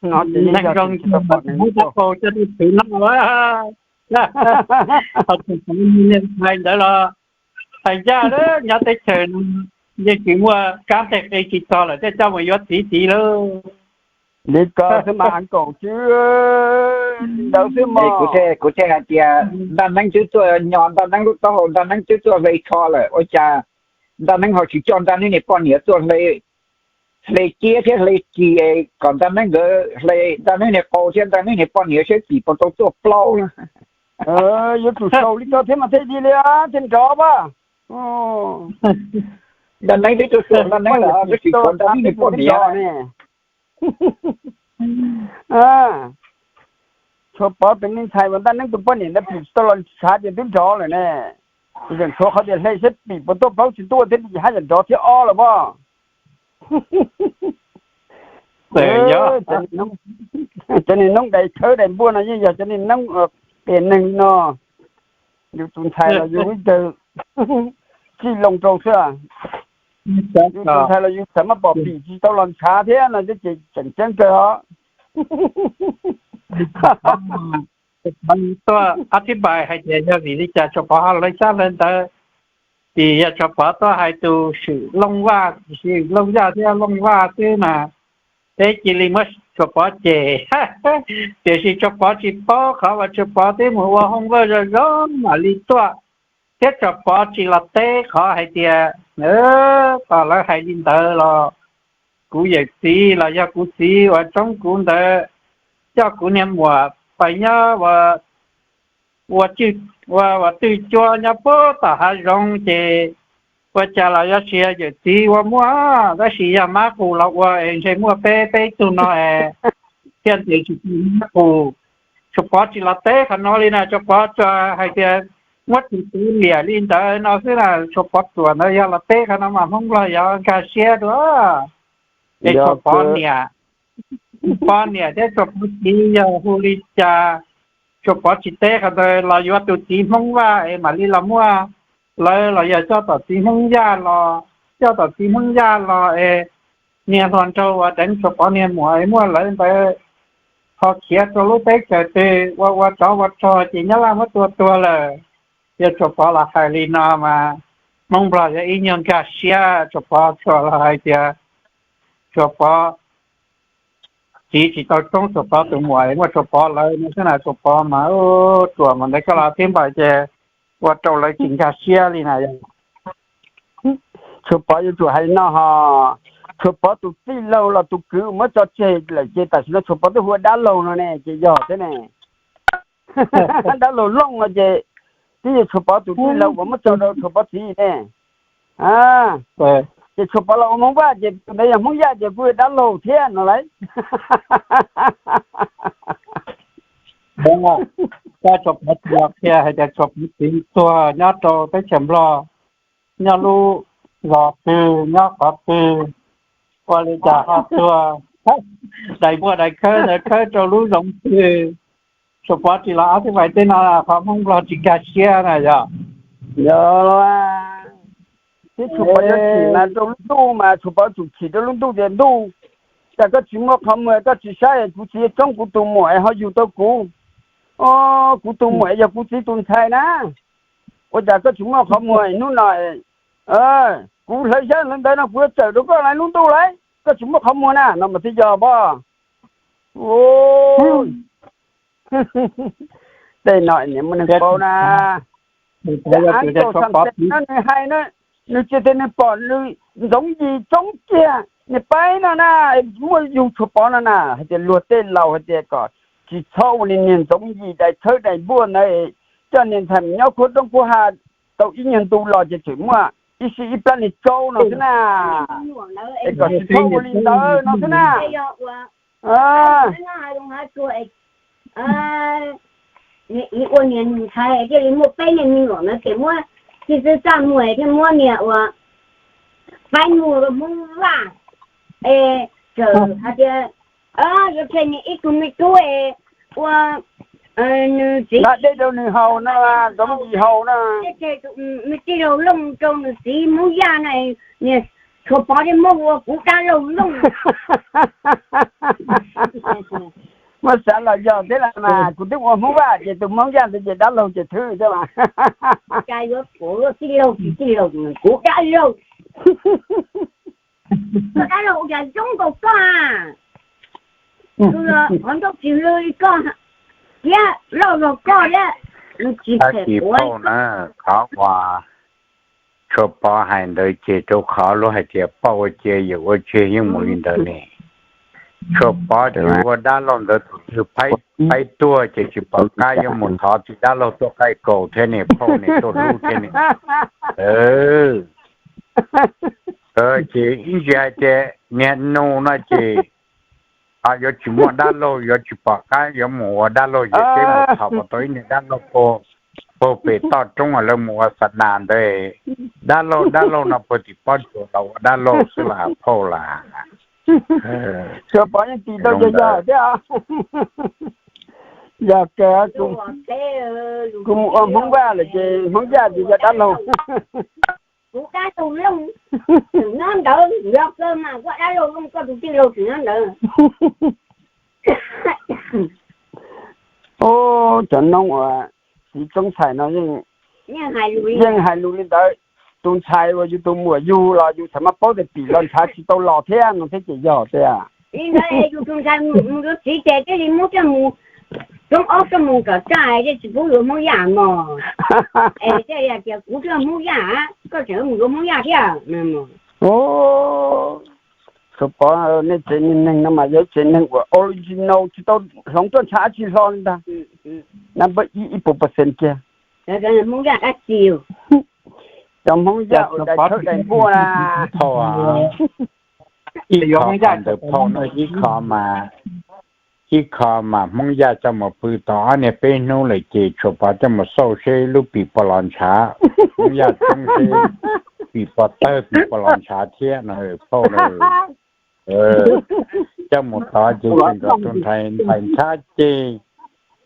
no ces yeej yog tsis tau pom nws ua. Coj tus thwv no, niag ntxhais ntawd los hais ncaj lawm, nyob teb chaws yeej tsis muaj kab teg qi tsis txog lawm thiaj coj mus yuav txiv tid lauj. Li ko xwb mas a kaum tswb, li ntawd xwb mas. Kuv thiaj hais tias Ntaj Neeb twb tuaj nyo Ntaj Neeb lub taub hau, Ntaj Neeb twb tuaj hle tsho lawm, ua cas Ntaj Neeb ho tsis coj Ntaj Neeb niag poj niam tuaj hle, hle ciab thiab hle ris kom Ntaj Neeb nkawd hle Ntaj Neeb niag qau thiab Ntaj Neeb niag poj niam saib pim puas tau tuaj plaub. Yuav tsum xaus li ko thiab mas thiaj li li thiaj nrov as. Ntaj Neeb twb tuaj xyuas Ntaj Neeb lawm twb tsis xyuas Ntaj Neeb niag poj niam ne. Tshuav Pov tus me ntxhais uas Ntaj Neeb tus poj niam ntawd pim tsis tau los ntshav ces twb nrov lawm ne. Tseem tshuav qhov tias hle saib pim puas tuaj plaub tsis tuaj thiab li ces haj yam nrov thiab ob lawm pob. Cov niag noob dais khawb dais npuaj no yeej yog cov niag noob qias neeg no. Yus tus ntxhais los yus ib tawg txij loo rau xwb. Yus tus ntxhais los yus txawm maj pom pim tsis tau los ntshav thiab no ces tseem ceeb kawg os. Tuaj ob thib pais hais tias yog vim li cas Tshuav Pov ho hlawv xyab hlawv ntawv, vim yog Tshuav Pov tuaj hais tus swm Looj Vaj, swm Looj Yaj thiab Looj Vaj xwb na, peb cia li muab Tshuav Pov cem. Tiam sis Tshuav Pov tsis paub qhov uas Tshuav Pov twb mus ua hoob vaj zoo zoo mam li tuaj, thiab Tshuav Pov tsis los teb qhov hais tias, tom lawv hais li ntawd los kuv yawm txiv los yog kuv txiv uas tsoob kuv ntawd coj kuv niag muam pais nyob ua, ua twj cuab nyob puag tom hav zoov ces ua cas los yuav tsis yog yawm txiv ua muaj, tab sis yog mab qus los ua es ntshe muaj peb peb tug no es thiaj ntes tsis tau mab qus. Tshuav Pov tsis los teb qhov no li na, Tshuav Pov tsuas hais tias muab tus txiv liam li ntawd no xwb na. Tshuav Pov ruam ntawd yog los teb qhov no mas Hmoob Nplog yuav nkag siab dua. Es Tshuav Pov niam, Pov niam thiab Tshuav Pov txiv yog hu li cas, Tshuav Pov tsis teb qhov ntawd los yuav tus txiv Hmoob Vaj es mam li los muaj lawv los yog coj tom txiv Hmoob Yaj los, coj tom txiv Hmoob Yaj los es niag hluas nraug uas deev Tshuav Pov niag muam es muaj lawv ntawd ho khiav rau lub teb chaws twg ua ua tsov ua rog ces nyab laj muab tua tuag lawm. Yog Tshuav Pov los hais li no mas Hmoob Nplog yog ib nyuag nkag siab. Tshuav Pov tsuas los hais tias Tshuav Pov txiv tsis tau tsoob Tshuav Pov tus muam es muaj Tshuav Pov lawv no xwb na. Tshuav Pov mas ruam mas ntawd koj los thib npaum ces ua rau lawv tsis nkag siab li na yog. Tshuav Pov yuav tsum hais li no ho, Tshuav Pov tus txij laug los tus kwv muab tso tseg lawm ces tam sim no Tshuav Pov twb hu ua dab laug no ne ces yog thiab ne. Dab laug Looj no ces twb yog Tshuav Pov tus txij laug uas muab tso rau Tshuav Pov txiv ne. Ces Tshuav Pov los ua Hmoob Vaj ces tus ntawd yog Hmoob Yaj ces kuj yog dab laug thiab no lauj. Koj Tshuav Pov tsis los qhia hais tias Tshuav Pov txiv tuag nyob rau teb chaws Nplog, nyob lub zos twg, nyob qhov twg, ua li cas ho tuag, daim npua daim khawb ntawd khawb rau lub zoov twg. Tshuav Pov tsis los ob tug vais tej no qhov Hmoob Nplog tsis nkag siab na yog. Yog, thiab Tshuav Pov yuav chim mas rau lub ntuj mas Tshuav Pov tsum chim rau lub ntuj tias ntuj, cas koj tsis muaj qhov muag, koj tsis saib kuv txiv tsoob kuv tus muam ho yug tau kuv. Kuv tus muam yog kuv txiv tus ntxhais na. Ua cas koj tsis muaj qhov muag hnub no, kuv hlawv xyab hlawv ntawv no kuv yuav tawm rau koj lub ntuj lauj, koj tsis muaj qhov muag na no mas thiaj yog pob. Tej no niam muaj neeg paub na. Ces av rau xam tes no nws hais na, nws tsis tias nws pom nws Ntxoov Yim tsoob kiag niag paib no na, muaj yug Tshuav Pov no na, hais tias luag tej laus hais tias kom tsis txhob ua li niag Ntxoov Yim daim khawb daim npuaj ntawd, coj niag ntxhais mus nyob khuab roob khuab hav tau ib nyuag ntu los ces tseem muaj ib sij ib plab niag tsaub no xwb na. Es kom tsis txhob ua li ntawd no xwb na. Ua niag ntxhais thiaj li muaj peb niag me nyuam ntawd ces muab txij xwb txaj muag thiaj muab niag ua faib muag rau Hmoob Vaj es txawm hais tias yuav tseg niag ib tug me tub es ua nws txiv dej rau nws haus no, Ntxoov Yim haus no, me tij laug Looj rau nws txiv Hmoob Yaj no, niag Tshuav Pov thiaj muab ua kuv dab laug Looj. Muab xav los yog thiab las mas kuv twb ua Hmoob Vaj ces tus Hmoob Yaj ntawd ces dab laug ces thwb thiab mas. Cas yuav tshuav luag tij laug tsis tij laug, kuv dab laug. Koj dab laug ua cas zoo nkaus koj a? Qhov ncauj tsis lwj li koj thiab, loj zog koj thiab, nws tsis phem quav. Qhov uas Tshuav Pov hais ntawd ces rau qhov luag hais tias poj ua cia yawm ua tseg yeej mus li ntawd ne. Tshuav Pov ces ua dab laug ntawd tus twg phaib tuag ces tsis pom qab yuav mus thov txiv dab laug tuaj qaij kaus thiab ne, phauj ne, tuaj hlub thiab ne. Ces ib ntsis hais tias niag nus no ces yuav tsis muaj dab laug, yuav tsis pom qab yuav mus ua dab laug, ces peb mus thov puas tau ib niag dab laug puag pem toj roob lawv mus ua xa nas ntawd. Dab laug dab laug no puag tim pob tsuas los ua dab laug xwb las phauj las. Tshuav Pov yeej tim tau yog yog thiab. Yog kawg, kuv mus ua Hmoob Vaj lawm ces Hmoob Yaj ces yog dab laug. Kuv dab laug Looj tseem nyob ntawd, yog kawg mas kuv dab laug Looj koj tus tij laug tseem nyob ntawd. Ub, cov noob uas txiv Tsoob Txhais no yeej hais lus li ntawd. Tus ntxhais uas yus tus muam yug los yus txawm muab paub tias pim los ntshav tsis tau los thiab no thiab ces yog tiag. Li ntawd yus tus ntxhais mus yuav txiv ces thiaj li muab coj mus roob ob coj mus kom txaj thiaj tsis pub yuav Hmoob Yaj mog. Es thiaj li hais tias kuv twb yog Hmoob Yaj, koj tseem mus yuav Hmoob Yaj thiab. Tshuav Pov, nej tsev neeg no mas yog tsev neeg uas original tsis tau hloov roj ntsha dab tsi hlo li ntag. Number ib, ib puas percent kiag. Cov Hmoob Yaj uas dais thawb dais npuaj na. Ib qho ntawd phauj no ib qho mas, ib qho mas Hmoob Yaj coj mus pw tau ob niag peb hnub lawm ces Tshuav Pov coj mus xauj seb lub pim puas los ntshav, Hmoob Yaj tsoob seb pim puas tawg pim puas los ntshav thiab no phauj. Coj mus tod ces tseem kom tus ntxhais ntshav ceg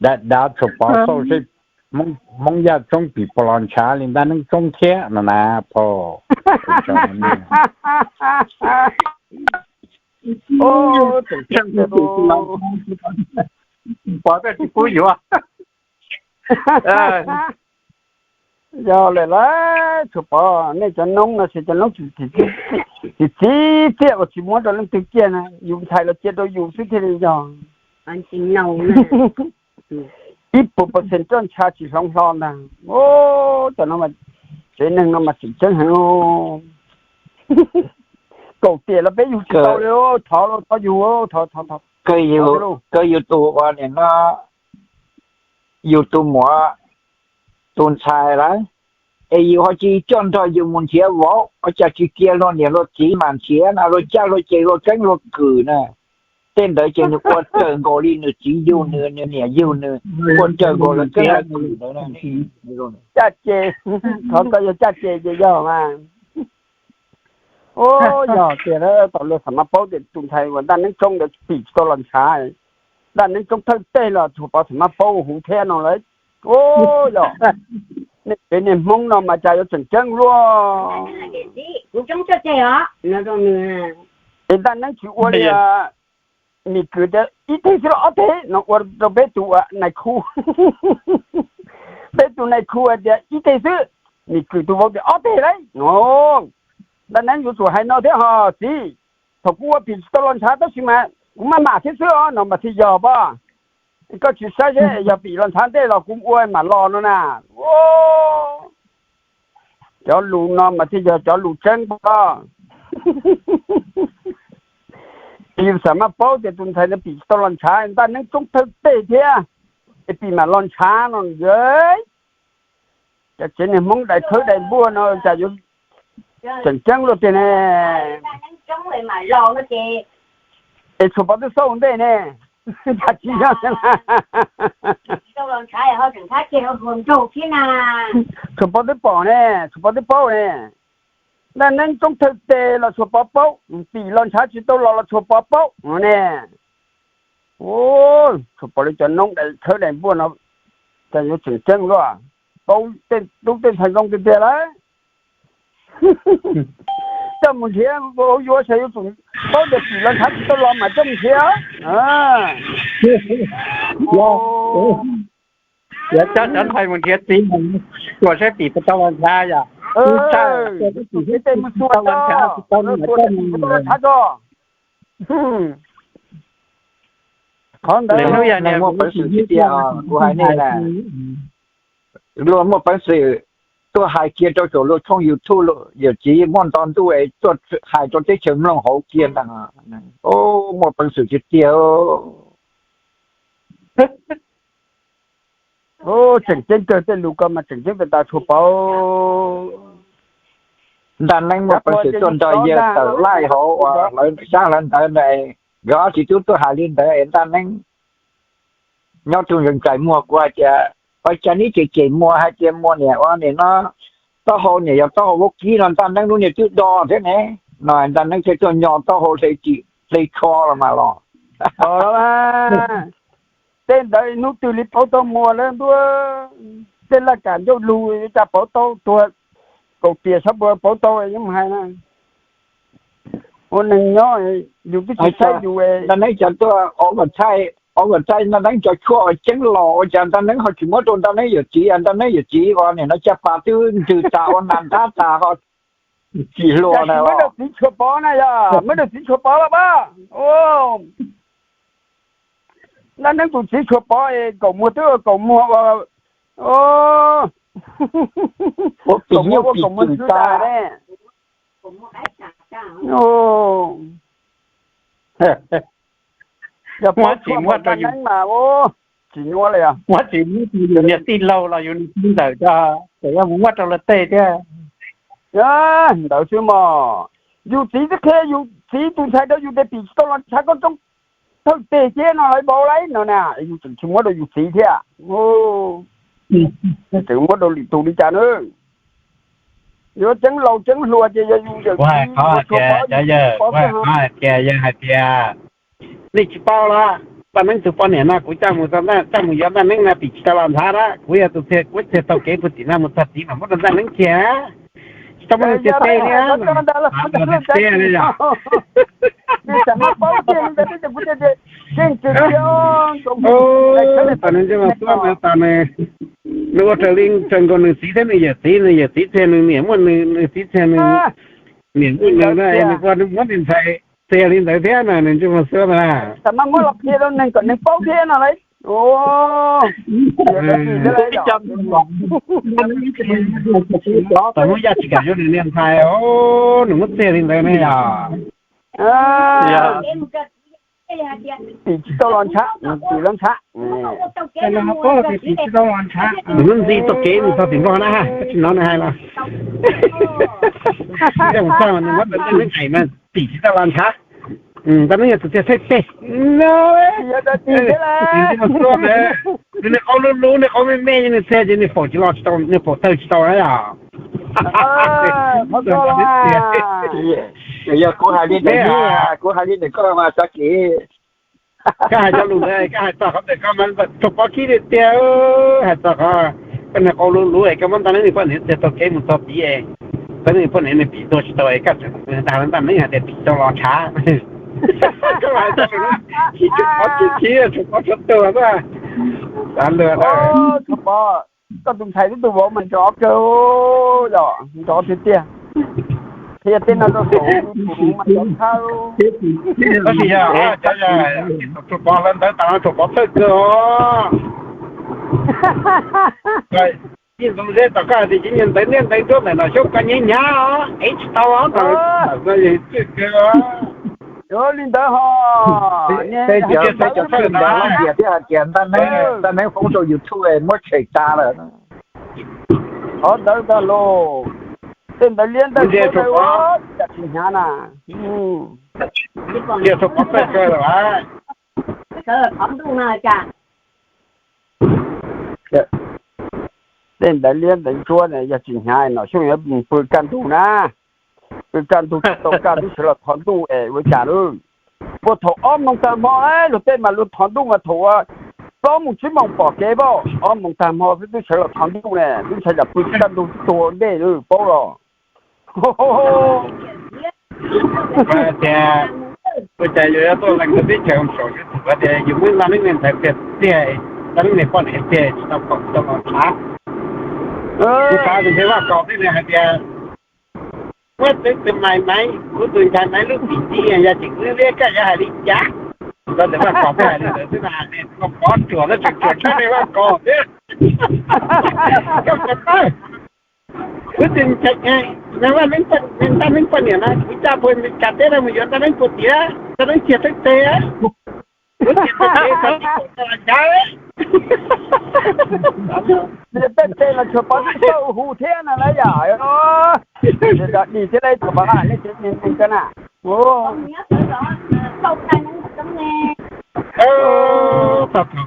dav dav Tshuav Pov xauj seb Hmoob Yaj tsoob pim puas los ntshav li ntaj neeb tsoob thiab no na phauj. Pov tsis pub yuav. Yog lawm lauj, Tshuav Pov, nej cov noob no ces cov noob tsis txiv txiaj uas tsis muab rau leej twg ciaj na, yus ntxhais los cia rau yus xwb thiaj li yog. Ib puas percent roj ntsha tsis hloov hlo ntag. Cov no, tsev neeg no mas tseem ceeb heev. Kaum tiam los peb yug tsis tau li, thov los thov yus, thov thov thov. Kawg yus tus ua nim no, yus tus muam, tus ntxhais lawm, es yus ho tsis coj nrog yus mus nrhiav vauv, ua cas tsis cia luag niam luag txiv mam nrhiav na, luag caj luag ces luag keeb luag kwm na. Tej ntawd ces nws ua raws nkaus li nws txiv yug nws, nws niam yug nws, ua raws nkaus lawv keeb lawv kwm ntawd. Caj ces, thov koj yog caj ces ces yog mas. Ub, yog tias tam luag xam maj paub tias tus ntxhais uas ntaj neeb tsoob ntawd pim tsis tau los ntshav, ntaj neeb tsoob thawj teg los Tshuav Pov xam maj paub huv thiab no lawm. Ub, yog nej tsev niag Hmoob no mas cas yuav tseem ceeb luaj. Es ntaj neeb tsis ua li, mim kwm tias ib teg xwb los ob teg no ua rau peb tus nais khu, peb tus nais khu hais tias ib teg xwb, mim kwm tus vauv tias ob teg lauj. Ntaj neeb yuav tsum hais no thiab ho txiv, thaum kuv ua pim tsis tau los ntshav tab sis mas kuv maj mam thiab xwb os no mas thiaj yog pab. Koj tsis saib seb yog pim los ntshav ntej los kuv ua mam los no na. Cov lus no mas thiaj yog cov lus tseeb pab. Yus xam maj paub tias tus ntxhais ntawd pim tsis tau los ntshav, ntaj neeb tsoob thawj teg thiab, es pim mam los ntshav no. Cov tsev niag Hmoob dais thawb dais npuaj no cas yuav tseem ceeb luaj tiag ne. Es Tshuav Pov twb xauj ntej ne, cas tsis yog. Tshuav Pov twb pom ne, Tshuav Pov twb paub ne. Ntaj neeb tsoob thawj teg los Tshuav Pov paub, pim los ntshav tsis tau los los Tshuav Pov paub ne. Tshuav Pov li cov noob dais thawb dais npuaj no cas yuav tseem ceeb luaj, paub tej tub tej ntxhais zoo tiag tiag lawm. coj mus nrhiav, yuav sawv yuav tsum paub tias tim los ntshav tsis tau los mas coj mus nrhiav. Yuav coj cov ntxhais mus nrhiav txiv, ua saib tim puas tau los ntshav yom. Tus kev tes mus tua tau los ntshav, tua tim puas tau los ntshav tso. Qhov ntawd hnub yog niag muaj peev xwm tsis tiag, kuv hais nej na, luag muaj peev xwm tuaj hais kiag rau saum luag tshooj YouTube, yawm txiv muaj nto ntuj es tuaj hais rau teb chaws mloog hauv kiag ntag. Muaj peev xwm tiag tiag. Tseem ceeb kawg, tej lus ko mas tseem ceeb tas tas Tshuas Pov. Ntaj Neeb muaj peev xwm tuaj nrog yawg tawm laij hauv uas hlawv xyab hlawv ntawv na, nkawd ob txiv tub tuaj hais li ntawd es Ntaj Neeb nyob rau ntsais muag, kuv hais tias ua cas neb cem cem Muas hais tias Muas niam ua nim no taub hau niam yog taub hau vaub kib no, Ntaj Neeb lub niag twb do thiab ne, no Ntaj Neeb thiaj tuaj nyo taub hau hle tsho los mas los. Tej ntawd hnub twg li paub tau Muas lawv ntuj, tej laj kam ncauj lug cas paub tau, tuag kaum tiam sab puas paub tau yeej hais na. Ua neeg nyob yus twb tsis saib yus. Ntaj Neeb cov tuaj ua vas thaij, ua vas thaij Ntaj Neeb cov tshuaj ua ceeb los ua cas Ntaj Neeb ho tsis muab rau Ntaj Neeb yawm txiv, Ntaj Neeb yawm txiv ua nim no caj pas twb ntsws tas ua nas nrab tas ho tsis hluas na. Muab rau txiv Tshuas Pov na yog, muab rau txiv Tshuas Pov los pab. Ntaj Neeb tus txiv Tshuas Pov es kaum muag twb ua kaum muag ua, kaum muag ua kaum muag ntxhw tas ne. Yog muab tsis muab rau yus, tsis nyuaj li os. Muab tsis muab rau yus niag tij laug los yus niag tij ntxawm tso, tseem yuav mus muab rau luag tej thiab. Ntawd xwb mog. Yus txiv twb qhia yus txiv tus ntxhais rau yus tias tim tsis tau los ntshav koj roob thawj teg thiab no lawv vauv lawm no na, yus tseem tsis muab rau yus txiv thiab. Tseem muab rau lwm tus li cas na. Yuav tseeb laus tseeb hluas ces yog yus yawm txiv, yawg hais tias, nej tsis paub los, Ntaj Neeb tus poj niam no kuv coj mus, coj mus yuav Ntaj Neeb no tim tsis tau los ntshav na, kuv yog tus txia, kuv txia taug kev puag tim no mus txog tid mas muab rau Ntaj Neeb kiag. Tsis tau muab nws txiag teg li. Tam nws ntawd mas tuaj nws tas nws ua raws li raws nkaus nws txiv thiab nws yawm txiv, nws yawm txiv txia nws niam muaj nws, nws txiv txia nws niam muaj nws na, nws ua nws muab nws ntxhais txia li ntawd thiab na, nws ntsej muag xuab na. Tam mas muab los qhia rau neeg kom neeg paub thiab no lauj. Tam muab yaj tsis kam yuav nws niag ntxhais, nws muab txia li ntawd ne yog. Tim tsis tau los ntshav, tim los ntshav. Nws lub ntxi tuaj kev mus txog tim Nplog na, koj tsis hnov nws hais los. Nws muab Ntaj Neeb hais mas tim tsis tau los ntshav. Ntaj Neeb yog tus txia thawj teg. Nws niag qau lub lub, niag qau me me, nws txia ces nws paum tsis los tsis tau, nws paum tawg tsis tau na yog. Yog kuv hais li ntawd, kuv hais li ntawd koj mas txhob kis. Koj hais cov lus ntawd koj hais txog qhov ntawd koj mas Tshuas Pov khib tiag tiag. Hais txog qhov koj niag qau lub lub es koj muab Ntaj Neeb nws poj niam txia taug kev mus txog tid es Ntaj Neeb nws poj niam nws tim tuag tsis tau es koj tseem dag Ntaj Neeb hais tias tim tsis tau los ntshav. Koj hais txog lus no, Tshuas Pov khib khib, Tshuas Pov tshuav tuag xwb. Xav luag. Tshuas Pov, koj tus ntxhais thiab tus vauv mas nrov kawg, yog nrov tiag tiag. Qhia tej no rau saum YouTube mas nrov tshaj. Tab sis yog cov Tshuas Pov hlawv ntawv tas no Tshuas Pov txawj kawg os. Ib ntxoov zeb tom koj hais tias cov niag ntawv niaj ntawv nruab ntawm no xyov koj nyiav hnyav os, ev tsis tau os, ntawm no yog txawj kawg os. Li ntawd ho, cov txawj ntawv Hmoob Ntias thiab hais tias Ntaj Neeb foob rau YouTube muab tshem tas lawm. Qhov ntawd ntag los, tej ntawv liab ntawv nruab ntawd yam tsis hnyav na. Tej ntawv liab ntawv ntsuab yog tsis hnyav no xyov yuav pw kaj ntug na. Pw kaj ntug tsis tau kaj twb sawv los thov ntuj es ua cas lawm. Puag thaum ob moos tag hmo, luag tej mas luag thov ntuj mas thaum plaub moos tsib moos pom kev pab, ob moos tag hmo xwb twb sawv los thov ntuj ne, twb ntshai tsam pw kaj ntug twb tuag ua ntej lawm paub los. Tias, ua cas yus yuav tuaj lees teb chaws saum sib txuas tias yus muab ntaj neeb niag ntxhais tiag tiag, ntaj neeb niag poj niam tiag tsis tau kom tau los ntshav. Kuv xav tias ntshe Vaj Kos thiaj li hais tias, muab txwv tus mais maiv, kuv tus ntxhais maiv lub txim ntxiv, yog tseem wb liab koj yuav hais li cas? Kuv xav tias Vaj Kos thiaj hais li ntawd xwb mas, niag pov ruam no tseem ruam tshaj niag Vaj Kos thiab. Koj puas tau? Kuv tus ntxhais, ntaj neeb poj niam no kuv coj puag Meskas teb no mus yuav ntaj neeb puag tim, ntaj neeb txiag teb teg. Kuv txiag teb teg txhob tsis pom tau los ntshav. Txiag teb teg los Tshuas Pov twb tau hu thiab no lawm yom. Dim thiab lawm Tshuas Pov, nej tsev neeg neeg koj na. Txog thaum,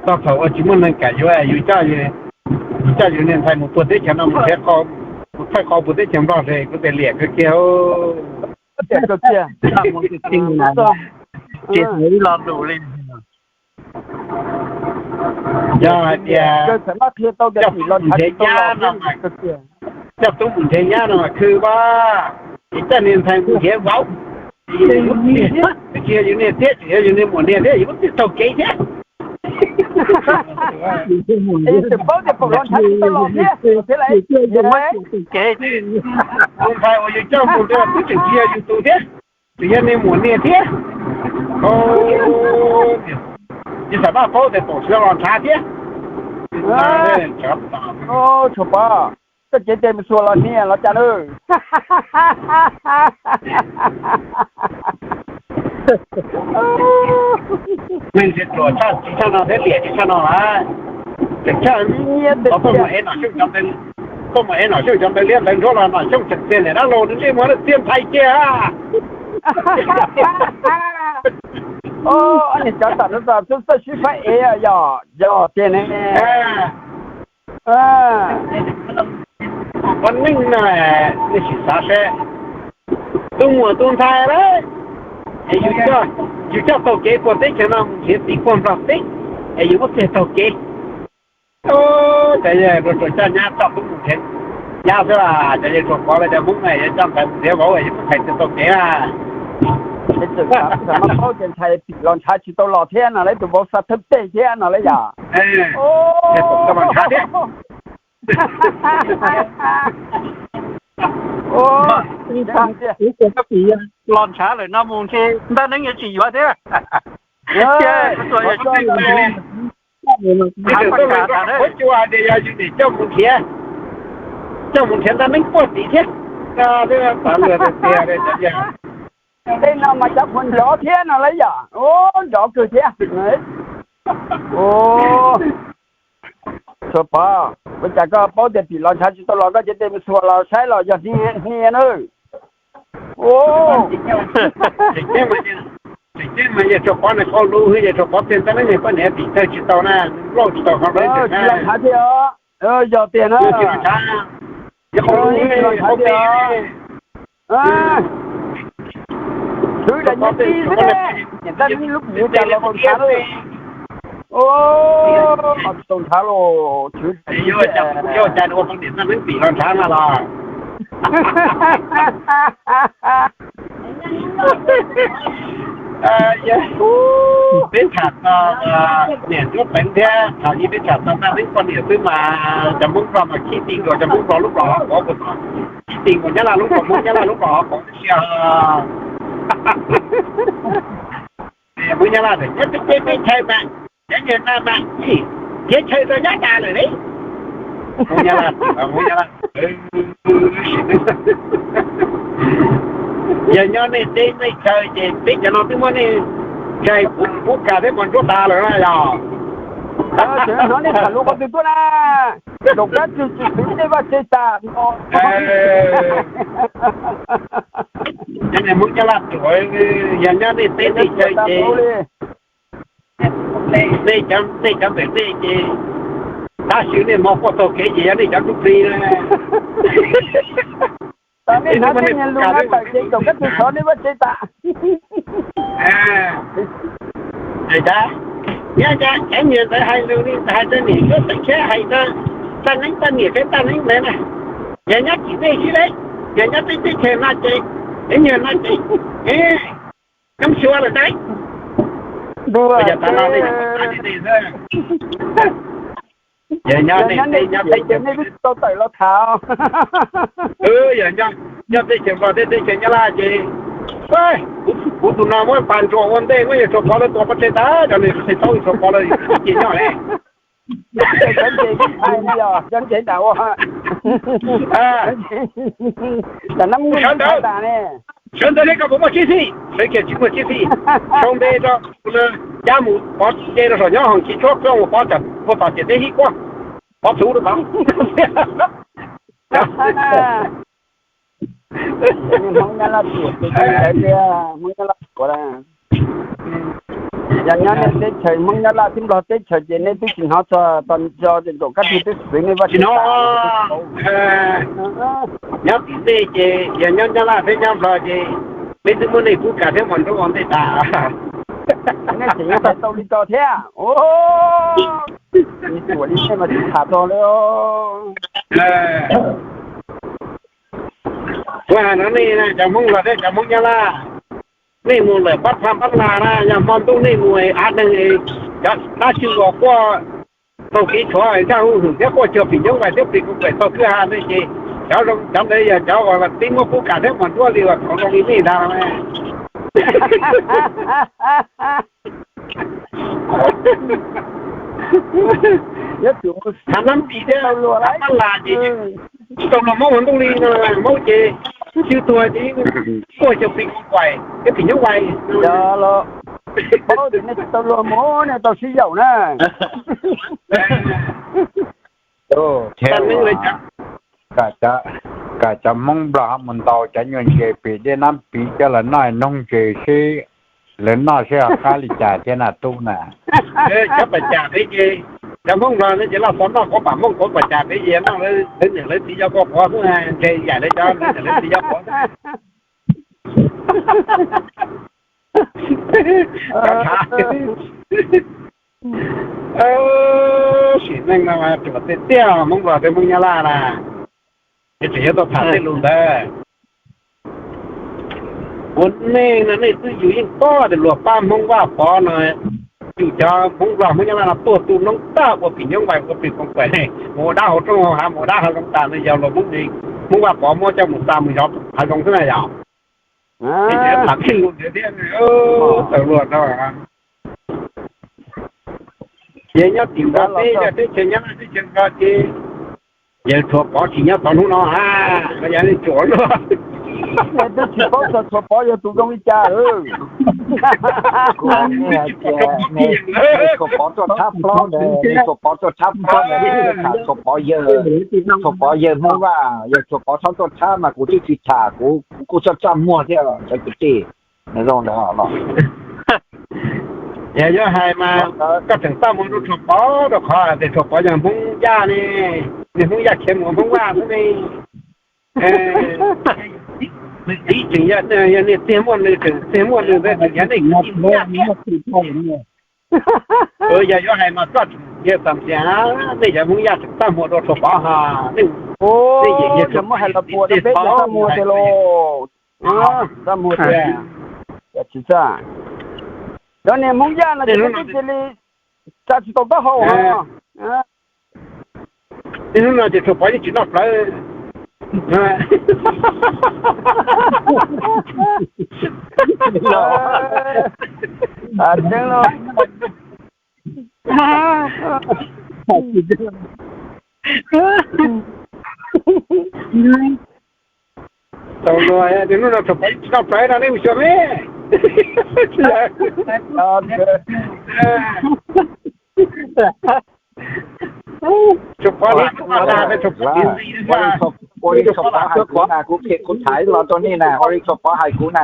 txog thaum uas tsis muaj neeg kam yuav, yus coj, yus coj yus niag ntxhais mus puag teb chaws no mus nrhiav, mus txhawj qhov puag teb chaws Nplog es kuv tias liam kawg kiag. Tias kawg kiag. Tsis ib lo lus li. Yog hais tias coj tub mus nrhiav nyab no mas, coj tub mus nrhiav nyab no mas khw vaj, es coj niag ntxhais mus nrhiav vauv, tsis yog yus niag thiab, tsis yog yus niag muam niag thiab, yus twb tsis taug kev thiab. Es yus tseem paub tias pom los ntshav tsis tau los thiab, thiab lawm. Tus ntxhais uas yus coj mus ntawd twb tseem tsis yog yus tus thiab, tseem yog niag muam niag thiab. Yus xam maj paub tias pom tsis tau los ntshav thiab. Tshuas Pov, koj cev tes mus xuas los niag los cas na. Neeg tsis ruam tshaj tsis tshaj no thiab liam tsis tshaj no lawm. Tseem tshaj, tuaj mus ev Nom Xyooj cov ntawv, tuaj mus ev Nom Xyooj cov ntawv liab ntawv ntsuab los Nom Xyooj tseem txiag liam dab laug, nws ntsej muag txiag ntxhais kiag. Niag cov tam no xwb txawj sib faib ev yog, yog tiag ne. Ua neej no, nej sim xav seb, tus muam tus ntxhais lawm, es yus coj taug kev puag teb chaws no mus nrhiav txiv puag Nplog teb, es yus muab txiag taug kev. Cov yawg rau tsuas coj nyab coj tub mus nrhiav nyab xwb, cov yawg Tshuas Pov lawv cov Hmoob yuav coj ntxhais mus nrhiav vauv, yus muab ntxhais txiag taug kev na. Tseem paub tias ntxhais tim los ntshav tsis tau los thiab no lawm, tus vauv xa thawj teg thiab no lawm yom. Los ntshav lawm no mus ntshe ntaj neeb yuav tsis yuav thiab. Cua tias yog yus niam coj mus nrhiav, coj mus nrhiav ntaj neeb puag tim thiab. Tej no mas cov qhuas nrov thiab no lawm yom, nrov kawg thiab. Tshuas Pov, ua cas koj paub tias tim los ntshav tsis tau los koj cev tes mus xuas los saib los yog hnia na. Tseem ceeb mas yawg Tshuas Pov nws qau lus, yawg Tshuas Pov txiag ntaj neeb niag poj niam tim tawg tsis tau na, nplauj tsis tau qhov ntawd. Tsis los ntshav thiab, yog tiag na. Tsis los ntshav thiab. Tshwv daim nyiaj txiag xwb, niam tab lub pim ua cas los tau ntshav lawm. Los tsis tau ntshav los tshwv daim nyiaj txiag. Ua cas ua tau niam tab lub pim los ntshav na los. Peb tham txog niam Ntsuab Pleev thiab thaum ub peb tham txog ntaj neeb poj niam xwb mas cov Hmoob Nplog mas khib ti nkaus cov Hmoob Nplog lub Nplog hauv paus, khib ti nkaus Nyab Laj lub Nplog, Hmoob Nyab Laj lub Nplog hauv paus tib si. Hmoob Nyab Laj tias nyob peb teb peb chaw mas cov niag no mas khiav chaw rau Nyab Laj lawm li. Hmoob Nyab Laj, Hmoob Nyab Laj, yog nyob nej teb nej chaw ces peb cov no twb muab nej tsaig puv kas thiab pos ntsuab tas lawm na yog. Hnov nej tham lus qhov twg tuaj na, zaum kab tswg tsis xwv nej vaj tsev tas no. Cov niag Hmoob Nyab Laj ruam, yog nyob nej teb nej chaw ces nej cov, nej cov ntawm nej ces tab sis nej hmo quaj taug kev ces yog nej cov dub plig na. Tam nej hnav tej niag lus no tawm ces zaum kab tswg xov nej vaj tsev tas. Nyob cov niag ntawd hais lus li ntawd hais rau niam Ntsuab Pleev thiab hais rau Ntaj Neeb poj niam thiab Ntaj Neeb ntawd na, yog nyob tim nej xwb lauj, yog nyob peb teb chaws no ces Ib nyuag no ces, e, nyob xyuas lawm ntag. Yog tas no nej xwb, yog nyob nej teb nyob teb chaws, nej twb tsis tau tawm los tham. Yog nyob teb chaws Nplog thiab teb chaws Nyab Laj ces, kuv tus no muab pas ntsuas ua ntej muab yawg Tshuas Pov lawv tua pov tseg tag, cov niag qhia tau Tshuas Pov lawv cia nyob ne. Cov ntses ib nthaim li os, cov ntses nram ua, nram nab muj ntawd tas ne. Sawv ntawd thiab koj puas muaj tsib xij? Sawv kiag tsis muaj tsib xij. Sau npe rau, cab mus pov ce rau saum nyob hoom tsis tshuab plooj mus pov tsam puag tom ciam teb hib kuab, pov txhuv rau tod. Hmoob Nyab Laj tias, Hmoob Nyab Laj tias, yog nyob nej teb chaws Hmoob Nyab Laj thiab Nplog teb chaws ces nej twb tsis hnov txog tog nco ces txaus kab tig twb xwv nej vaj tsis no. Nyob tim nej ces yog nyob Nyab Laj thiab nyob Nplog ces peb twb muab nej pub kam thiab mas nrub ua ntej tas. Nej tseem yuav hais tau li ko thiab. Ua li nej mas tsis tham txog li. Kuv hais no nej cov Hmoob Nplog thiab cov Hmoob Nyab Laj, nej mus lawm pab phaj pab las na, yog hmo ntuj nej mus av neeg, cov dab tsi los quaj taug kev tshuav nkaj huj hwm thiab quaj cuag phim nyuj vais thiab phim koos kaim taug kwj ha ne ces cov zoo cov ntawd yog cov uas tib muab pub kam thiab mas nruab li uas thaum zoo li nej ntag. Thav nab pis thiab thav pab las ces tsis tau luag Hmoob ua ntuj li no, Hmoob ces twb tuag ces quaj cuag phim koos kaim thiab phim nyuj vais. Paub tias nej tsis tau luag mus nej tau sib yaum na. Kam cov Hmoob Nplog ho mus ntaus cov nyuag ntses pem dej nab pis coj los noj noog ntses seb lawv noj seb ho qab li cas thiab na tub na. Cov pas cas peb ces, cov Hmoob Nplog no ces loj xov noj quav pam Hmoob quav pas cas peb ces noj lawv niam lawv txiv cov quav quav xwb, ntse yam li cov niam lawv txiv cov quav. Sim neej no ruam tiag tiag Hmoob Nplog thiab Hmoob Nyab Laj na, ces tseem yuav tau tham tej lus ntawd. Ua neej no nej twb yus yeej paub tias luag pab Hmoob Vaj Pov no, yus cov Hmoob Nplog Hmoob Nyab Laj no tuaj tu noob tag ua phim nyuj vais ua phim koos kaim, mus ua dab hauv roob hauv hav mus ua dab hav zoov tas no yog luag Hmoob, Hmoob Vaj Pov muab coj mus xa mus zov hav zoov xwb na yom. Tham tej lus ntawd thiab, tawm luag no. Ces nyob tim Nplog teb, yog teb chaws Nyab Laj teb chaws Nplog ces yawg Tshuas Pov tsis nyob txog hnub no ha, yog nej tsuas luag. Twb tsis paub txog Tshuas Pov yog tus zoo li cas. Tshuas Pov tuaj thab plaub ntawd, Tshuas Pov tuaj thab plaub ntawd, tham Tshuas Pov yawg, Tshuas Pov yawg Hmoob Vaj, yog Tshuas Pov txhob tuaj thab mas kuv twb tsis tham, kuv kuj txaj txaj muag thiab cov kwv tij. Zoo ntawd los. Yog yuav hais mas koj tseem txaj muag rau Tshuas Pov rau qhov tias Tshuas Pov yog Hmoob Yaj ne, niag Hmoob Yaj khiav mus ua Hmoob Vaj xwb ne. Nws txiv tseem yog niag txiag muaj nws, tseem txiag muaj nws ntawd tseem yog nej kwv tij Hmoob Yaj thiab. Yog yuav hais mas koj tseem yog xam tias nej cov Hmoob Yaj tseem txaj muag rau Tshuas Pov ha. Nej yeej yog muab hais los puas rau peb cov txaj muag tiag lauj. Txaj muag tiag. Tsis txaj, cov niag Hmoob Yaj no ces peb twb cia li tsa tsis tau taub hau. Hnub no ces Tshuas Pov yeej tsis noj plawv. Tseeb los. Tau luag, hnub no Tshuas Pov yeej tsis noj plawv no nej mus xyuas me. Tshuas Pov, ua li Tshuas Pov hais kuv na, kuv phem kuv tham los rau nej na, ua li Tshuas Pov hais kuv na.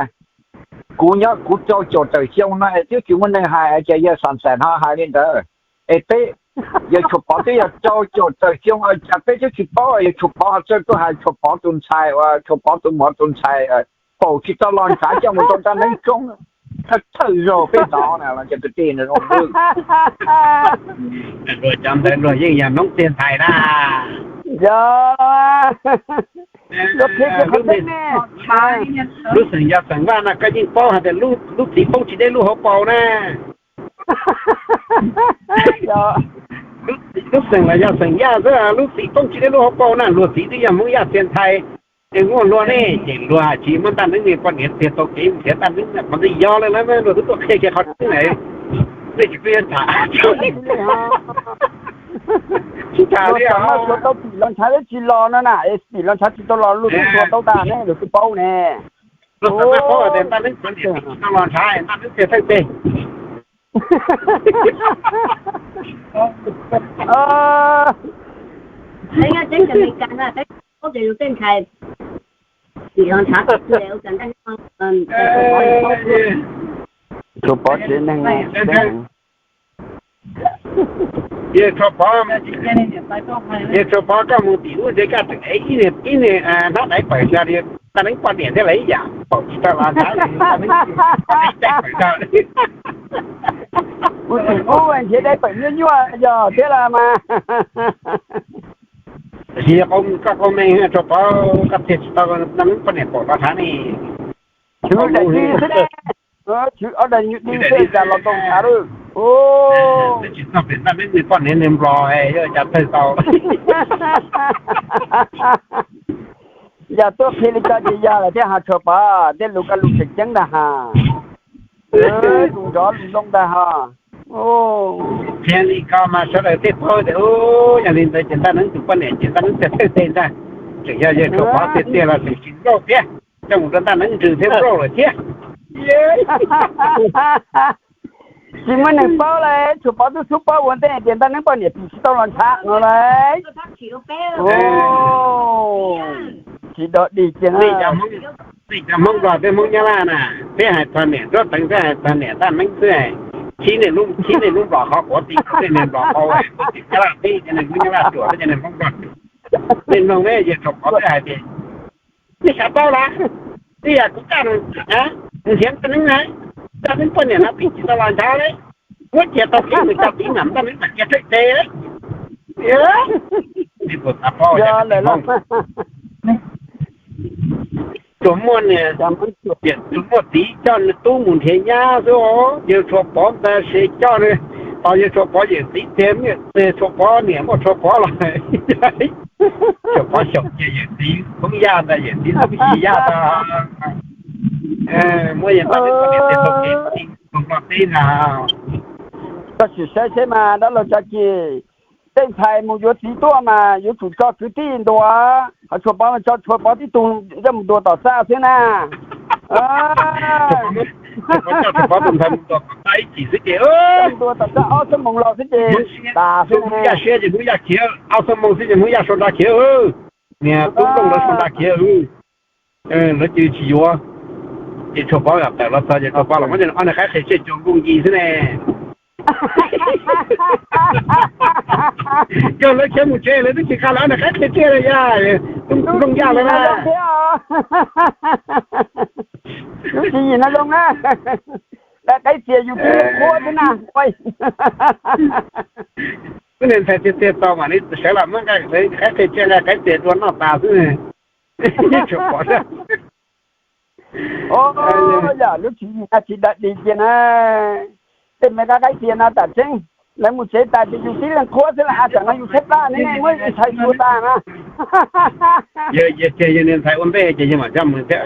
Kuv nyob kuv rau caum tawm xyoo no es twb tsis muaj neeg hais, ces yawg Xam Xais ho hais li ntawd. Es peb, yawg Tshuas Pov twb yog rau caum tawm xyoo, cas peb twb tsis paub, yawg Tshuas Pov ho txawj tuaj hais Tshuas Pov tus ntxhais uas Tshuas Pov tus muam tus ntxhais faus tsis tau los ntshav coj mus rau dab neeb tsoob, thawj thawj zaug peb hnov na los cov kwv tij na zoo. Luag cov ntawd luag yeej yog noob txiag ntxhais na. Yog. Lub xeem yog xeem Vaj no koj yeej paub hais tias lub txiv poob tsis deb lub hauv paus na. Lub xeem los yog xeem Yaj xwb, lub txiv poob tsis deb lub hauv paus na, luag txiv twb yog Hmoob Yaj txias ntxhais. Ces muaj luag ne, ces luag tsis muaj Ntaj Neeb ne, poj niam txiag tau kev mus nrhiav Ntaj Neeb na, qhov ntawd yog lawm na, luag twb tuaj qhia kiag qhov tseeb lawm. Nej tsis pub tham, tsis tham li os. Tim los ntshav tsis los no na, es tim los ntshav tsis tau los luag twb tuag tau tas ne, luag twb paub ne. Luag xav paub tias Ntaj Neeb qhov niam tsis tau los ntshav, Ntaj Neeb txiag thawj teg. Tsuas pov tsev neeg, yawg Tshuas Pov, yawg Tshuas Pov koj mus tim ub ntshe koj tseem ev ib niag hnab daiv pawg xyov li, Ntaj Neeb poj niam thiab lawv ib yam, paum tsis tau los ntshav li, Ntaj Neeb caij pawg tau. Mus tim ub nrhiav daiv pawg nyuaj nyuaj yog thiab los mas. Tiam sis koj qau me, Tshuas Pov, koj txiag tsis tau Ntaj Neeb poj niam paum los ntshav ne. Tshwm daim ci xwb ne, tshwm ob daim ci xwb cas los tau ntshav lawm. Tsis txog pem Ntaj Neeb poj niam nws Nplog, yog cas tawg tau. Yog tuaj qhia li ko ces yog lawm thiab ho Tshuas Pov, tej lus koj lus tseem ceeb ntag ha. Lus nrov lus loo ntag ho. Qhia li ko mas sawv daws thiaj paub tias, yog li ntawd ces Ntaj Neeb tus poj niam ces Ntaj Neeb txiag thawj teg ntag. Tseem yog yawg Tshuas Pov tiag tiag los tseem tsis nrauj thiab, coj mus rau Ntaj Neeb nrws thiab nrauj lawm thiab. Tsis muaj neeg paub lawm, Tshuas Pov twb xub paub ua ntej tias Ntaj Neeb poj niam pim tsis tau los ntshav no lawm. Tsis dog dig kiag na. Nej cov Hmoob Nplog thiab Hmoob Nyab Laj na, peb hais txog niam Nruab Teev thiab hais txog niam Ntaj Neeb xwb, khib nej lub Nplog qhov quav ti, nej niag Nplog qau, Nyab Laj teb, cov niag Hmoob Nyab Laj ruam, cov niag Hmoob Nplog ruam. Nej mloog, nej yawg Tshuas Pov twb hais tias, nej xav paub los, twb yog kuv coj mus nrhiav Ntaj Neeb na, Ntaj Neeb poj niam no pim tsis tau los ntshav li, muab cia tau kev mus cov tib mam Ntaj Neeb mam cia thawj teg li. Tsuas muaj niam, tsuas muaj txiv coj tub mus nrhiav nyab xwb os. Yawg Tshuas Pov ntag, se coj, tos yawg Tshuas Pov yawm txiv tiag, Tshuas Pov niam muaj Tshuas Pov los, Tshuas Pov xyaum cia yawm txiv Hmoob Yaj ntag, yawm txiv Hmoob Yaj ntag. Muab yawg Ntaj Neeb poj niam tes tau kev mus Nplog teb ntag. Koj sim saib seb mas dab laug Tsa Kis, tej ntxhais mus yuav txiv tuaj mas yuav tsum tso kwv tij ntua, ho Tshuas Pov mas tso Tshuas Pov tib tug coj mus ntua tom txaj xwb na. Tshuas Pov coj Tshuas Pov tus ntxhais mus ntua tom txaj ib chim xwb ces, ntua tom txaj ob xuab moos los xwb ces tas xwb. Hmoob Yaj siab ces Hmoob Yaj khiav, ob xuab moos xwb ces Hmoob Yaj sau nra khiav, niag tub nplooj lawv sau nra khiav, lawv cia li tsis yuav. Ces Tshuas Pov tawm los txog ces Tshuas Pov los muab ob niag qaib qhia tsiaj cuag nplooj yi xwb ne. Yog lawv khiav mus tsev lawv twb tsis qha lawv ob niag qaib qhia tsiaj li, yog tub nplooj yaj lawm na. Lub tswv yim no zoo na, qaib txias yus tib leeg qhuab xwb na. Lub niag ntxhais tiag tiag tau mam li sawv los muab qaib qhia tsiaj nqa qaib txias dua noj tas xwb. Tshuas Pov, yog lub tswv yim no tsis dog dig kiag na. Tej me qaib qaib txias no tam tseeb, lawv mus tsev tas ces yus tib leeg qhuab xwb las, tsam no yus tshaib plab ne, muab ntxhais xyuas tas na. Yog tias yog niag ntxhais ua ntej ces yog mam coj mus thiab.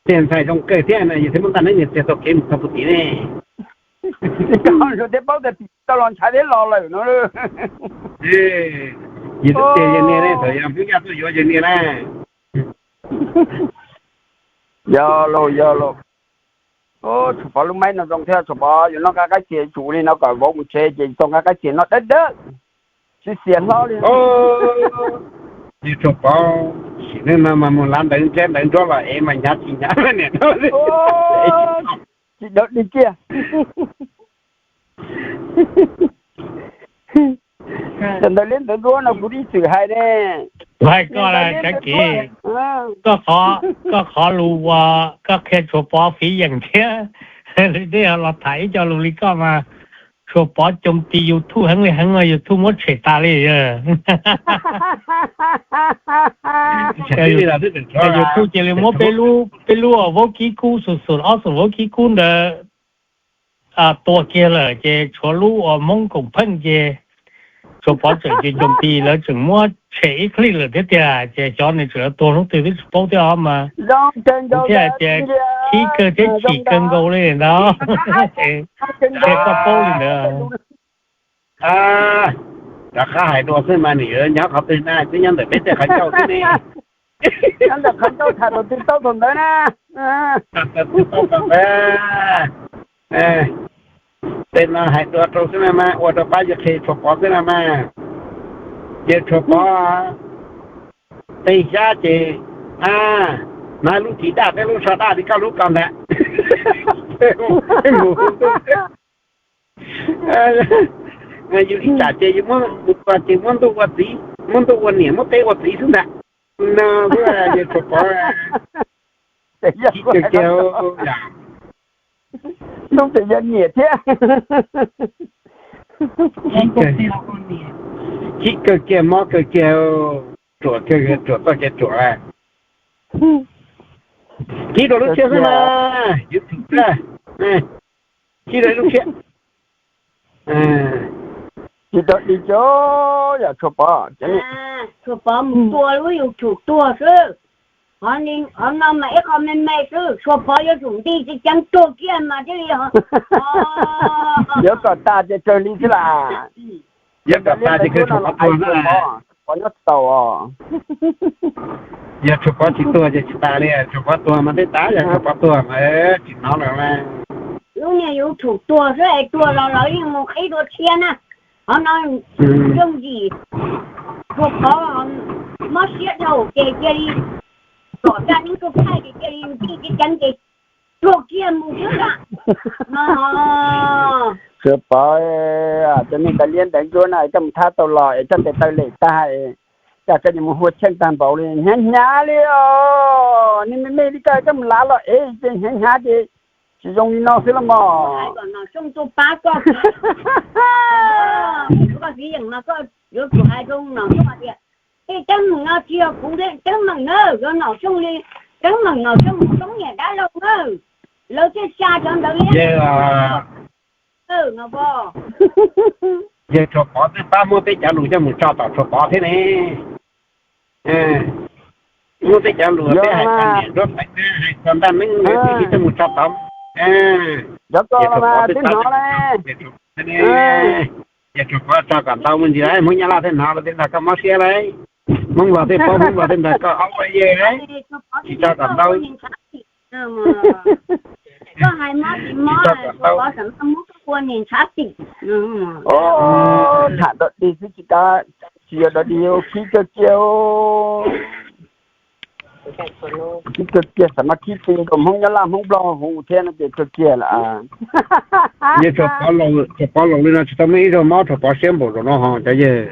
Tiag ntxhais zoo kawg thiab no, yog thiaj muab Ntaj Neeb niag txiag tau kev mus txog puag tim ne. Luag thiaj paub tias tim tau los ntshav thiab los lawm no. Yog tias yog niag ne, thaum yog Hmoob Yaj tuaj yuav yog niag na. Yog lauj, yog lauj. Tshuas Pov lub maib no zoo thiab, Tshuas Pov yuav noj nqa qaib txias tsum li no kom vauv mus tsev ces tau nqa qaib txias noj dawb dawb, tsis xiam hlo li. Tshuas Pov, sim neej no mas mus lav ntawv ntseb ntawv nruab los ev mas hnyav tsis hnyav niam no. Tsis dog dig kiag. Thaum ntawd liab ntawv nruab no kuv ib txwm hais ne. Hais koj Tsav Kiv, koj qhov lus uas koj qhia Tshuas Pov fiv yeem thiab neb los tham ib co lus li koj mas, Tshuav Pov coo ti YouTube heev li heev, YouTube muab tshem tas li. YouTube cia li muab peb lub vaub kib kub xum xum ob xum vaub kib kub ntawd tua kiag lawm ces tshuav lub uas Hmoob koom pheej ces Tshuav Pov tseem coo ti, lawv tseem muab tshem ib clip lawm thiab tiag, ces xyov nws tseem tuag hnub twg twb tsis paub thiab os mas. Kuv thiaj tias khib kawg thiab chim kawg nkaus li ntawd. Ces koj paub li ntawd. Rov qab hais dua xwb mas nws yuav nyob qhov twg na, twb nyob ntawm peb tej qhov ncauj xwb ne. Nyob ntawm qhov ncauj tham thaum twg tau thaum ntawd na. Tej no hais dua rau xwb na mas, ua rau pab yawg qhia Tshuav Pov xwb na mas. Yawg Tshuav Pov tej xyab ces, a, hnav lub ris daj thiab lub tsho daj li koj lub ko ntag. Yus li tsam ces yus muab mus tua ces muab ntuj ua txiv, muab ntuj ua niam, muab peb ua txiv xwb ntag. No xwb, yawg Tshuav Pov. Khib kawg kiag, ntuj tseem yog niam thiab. Khib kawg kiag, mob kawg kiag, ruam kawg, ruam txoj kev ruam. Khib rau lub tshiab xwb na, YouTube na. Khib rau lub tshiab. Tsis tau di cov yam Tshuav Pov, Tshuav Pov mus tua lub YouTube tuag xwb. Qhov no mas ib qho me me xwb, Tshuav Pov yuav tsum nti tsis ceev tuag kiag mas thiaj li. Yuav kom tas ces kawg li xwb las. Yuav kom tas ces kawg Tshuav Pov tuag xwb. Pov nyob tsis tau os. Yog Tshuav Pov tsis tuag ces tsis tas li, Tshuav Pov tuag mas peb tas, yog Tshuav Pov tuag mas tsis hnov lawm. Lub niag YouTube tuag xwb es tuag los lawv yeej mus qhib dua tshiab na. Qhov no yooj yim, Tshuav Pov mob siab dhau ces cia li kom daj neeb tuaj thaij ces cia li nti tsis ceev ces tuag kiag mus xwb na. Tshuav Pov, cov niag kav liab ntawd ntsuab na, koj mus thab tau los es koj tes taw lem tag, cas koj yuav mus hua cheej tag npaum li, hnyav hnyav li os. Niag me me li koj, koj mus lav los es ces hnyav hnyav ces tsis zoo li no xwb los mas. Koj txiv yeem mas koj yuav tsum hais rau nom xyooj hais tias, tej teeb meem no tsis yog kuv teeb meem na, yog nom xyooj li. Teeb meem nom xyooj mus toob niam dab laug na, lawv thiaj xa cov ntawd li. Yawg Tshuav Pov twb pab muab peb cov lus coj mus tso tom Tshuav Pov thiab ne. Muab peb cov lus peb hais txog niam nruab peev, hais txog ntaj neeb, twb coj mus tso tod. Yawg Tshuav Pov twb pab muab peb cov lus thiab ne. Yawg Tshuav Pov tso kom ntau me ntsis, Hmoob Nyab Laj thiaj hnov los thiaj nrog koj mob siab lauj. Hmoob Nplog thiaj paub, Hmoob Nplog thiaj nrog koj ob ua yawg lauj. Tsis tso kom ntau. Tsis tso kom ntau. Tham dog dig xwb tsis kav, tsis yog dog dig, khib kawg kiag. Khib kawg kiag, xam mas khib ti nkaus Hmoob Nyab Laj Hmoob Nplog huv thiab no ces kawg kiag lawm. Yawg Tshuav Pov laus li no tsis tau muaj ib zaug mob Tshuav Pov siab npaum zaum no ho cov yawg.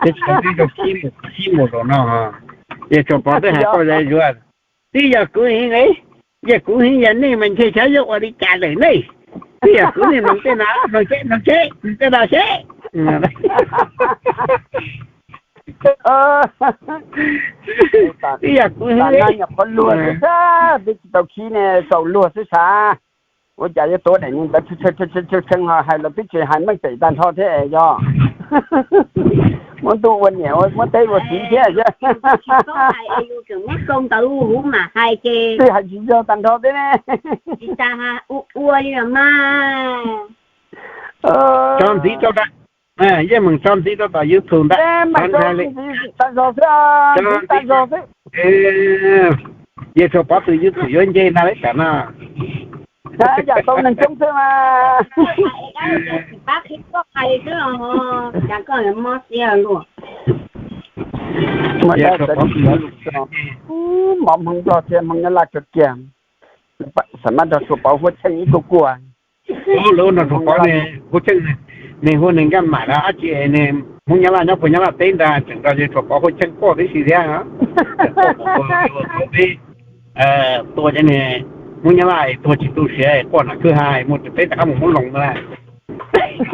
Tsis tau muaj ib zaug khib npaum zaum no ho. Yawg Tshuav Pov twb hais koj zuav zuav, twb yog kuv heev, yog kuv heev yog nej mas ntshe xyov yuav ua li cas lawm ne. Twb yog kuv ne, mloog tej no, mloog seb, mloog seb, mloog tej no seb. Twb yog kuv heev. Nyuam qhuav luag xwb, twb tsis tau khib ne, tsaus luag xwb sav. Ua cas yuav tuav daim ntawd tshee tshee, hais los twb tsis hais meej pem tag nrho thiab yog. Muab ntuj ua niam, muab teb ua txiv thiab. Tsis tau hais, yus tseem muab sau ntawv huv mam hais ces twb hais tsis yog tag nrho thiab ne. Tsis tas ua li los mas. Tso ntxiv rau, yeej meem tso ntxiv rau tom YouTube ntag. Tag zog xwb, ntxiv tag zog xwb. Yawg Tshuav Pov tus YouTube yuav nce ntag lawm tam no. Yam tau neeg coob xwb mas. Mov Hmoob Nplog thiab Hmoob Nyab Laj kawg kiag. Xam maj nrog Tshuav Pov huab cheej ib kuj kuaj. Lawv nrog Tshuav Pov ne, huab cheej, nws hu nws Nkaj Mam los dab tsi, nws Hmoob Nyab Laj nyob puag Nyab Laj teb ntag, tseem nrog Tshuav Pov huab cheej quaj tib si thiab. Tua cov niag Hmoob Nyab Laj tuag tsis tu siav quaj nram kwj ha, muaj peb rov qab mus Hmoob Loos na. Ua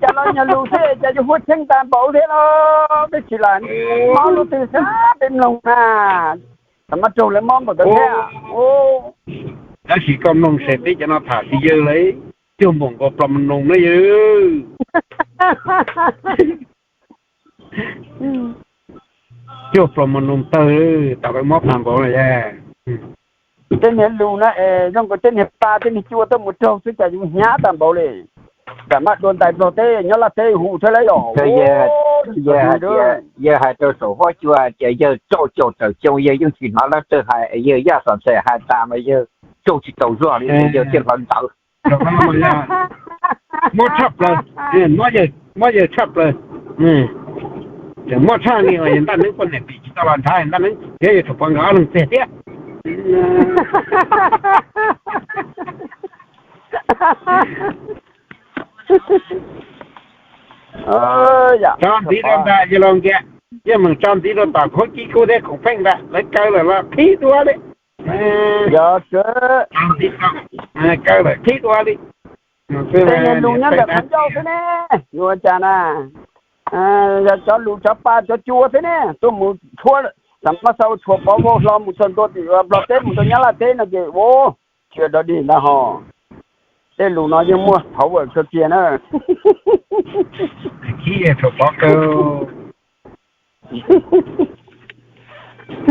cas los nyuag lus xwb cas yuav huaj tsheej tag npaum thiab los peb tsis lam mob lub twg xwb peb mloog na. Tam mab raug lawv mob npaum ntawd thiab. Tab sis koj mloog se peb cov no tham tsis yawg lawm, cuag npaum nkaus plos mos noos na yawg. Cuag plos mos noos tawg, tas lawv mob tag npaum no. Tej niag lus no es zoo nkaus tej niag pa tej niag cua tuaj mus raug xwb cas yuav hnyav tag npaum li. Tam mab dua ntais nplog teb nyob laj teb hu thiab lawm yom. Yawg hais rau saum huab cua tias yawg tsauj caum tawm xyoo yawg yeej tsis hnov leej twg hais, yawg yaj xom xeem hais tas mas yawg tsauj tsis tau zog li yawg thiaj hlawv ntawd. Mob tshaj plaws, mob yawg tshaj plaws. Tseem mob tshaj li uas yawg Ntaj Neeb poj niam pim tsis tau los ntshav Ntaj Neeb thiab yawg Tshuas Pov nkawd ob leeg txiag thiab. Tso ntxiv rau ntawm yawg laus Nkias, yeej meem tso ntxiv rau tom Khuab Kib Kub thiab Koom Pheej ntawd, lawv kaw lawm los qhib dua li. Kaw lawm qhib dua li. Tej niag lus nyob ntawm qhov ncauj xwb ne, yuav ua cas na. Yog cov lus cov pa cov cua xwb ne, tuaj mus tshuab, tam mab xaus Tshuas Pov vau hlo mus txog ntua tim Nplog teb mus rau Nyab Laj teb no ces ua tsis dog dig ntag ho. Tej lus no yeej muaj power kawg kiag na. Khib yawg Tshuas Pov kawg.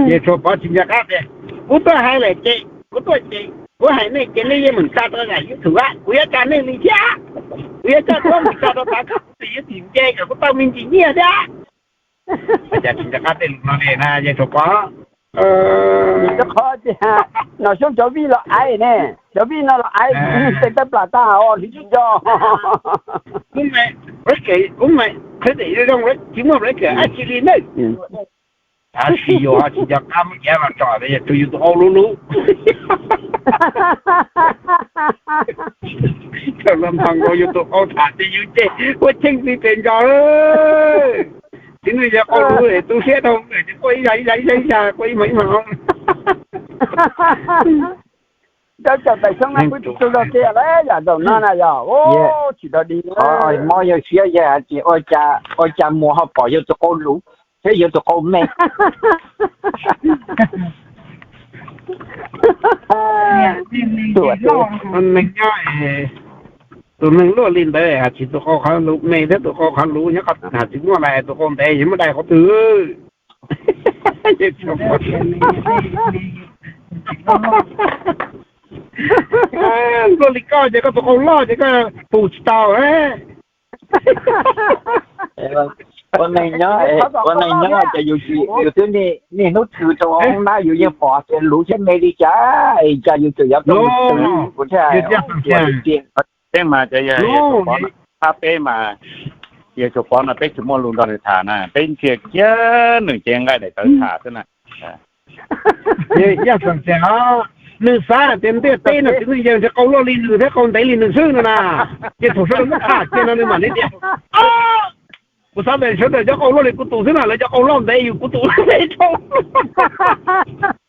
Yawg Tshuas Pov tsis nco qab tias, kuv tuaj hais lawm ces kuv tuaj ces kuv hais nej ces nej yeej meem tsa rau nram YouTube, kuv yuav tsa nej li thiab. Kuv yuav coj tuab mus tsa rau tav koj, kuv yuav tsis nce kom kuv tau me ntsis nyiaj thiab. Cas tsis nco qab tej lus no li na yawg Tshuas Pov. Rau qhov tias Nom Xyooj cov vij los aiv ne, cov vij no los aiv tej tab plas tag os, nws tsis nco. Kuv mas, kuv mas qhia tias zoo zoo tsis muaj breaker dab tsi li nawb. Tab sis yus ho tsis nco qab muab iav los tso, yog tus yus tus qau luv luv. Thaum los npog nkaus yus tus qau tham ces yus ces ua cheej txiv pem ntsos. Txiv neej yog qau luv es tu siab dhau, quaj ib zag ib zag ib zag ib zag, quaj ib hmos ib hmos. Cov cawm tais xyoob no peb tsis tug zog kiag lawm yam zaum no na yog tsis dog dig. Mob yawg siab yawg hais tias ua cas mus ho pom yawg tus qau luv thiab yawg tus qau me. Tus neeg nyob, tus neeg luaj li ntawd hais tsis tus qau qhov luv me thiab tus qau qhov luv nyob qhov twg hais tsis muaj lawm, tus qau ntev yog muab dai qhov twg. Luaj li koj ces koj tus qau loj ces koj pum tsis tau. Ua neeg nyob, ua neeg nyob ces yus twb niaj hnub twg rau hoob nab yus yeej pom tias luv thiab me li cas, cas yus tseem yuav tau mus twv kuv thiaj ua tiag. Peb mas cov yawg Tshuas Pov no, pab peb mas, yawg Tshuas Pov no peb tsis muaj lus nrog nws tham na, peb ntsia kiag nws cev nqaij daim tawv tham xwb na. Yawg Xeem Xeem os, nws xav hais tias ntiaj teb no txiv neej yawg ntshe qau loj li nws thiab qau ntev li nws xwb no na. Ces thaum sawv daws muab tham kiag no nws mam li tias, kuv xav tias sawv daws cov qau loj li kuv tus xwb na, lawv cov qau loj ntev yus kuv tus ntev dhau.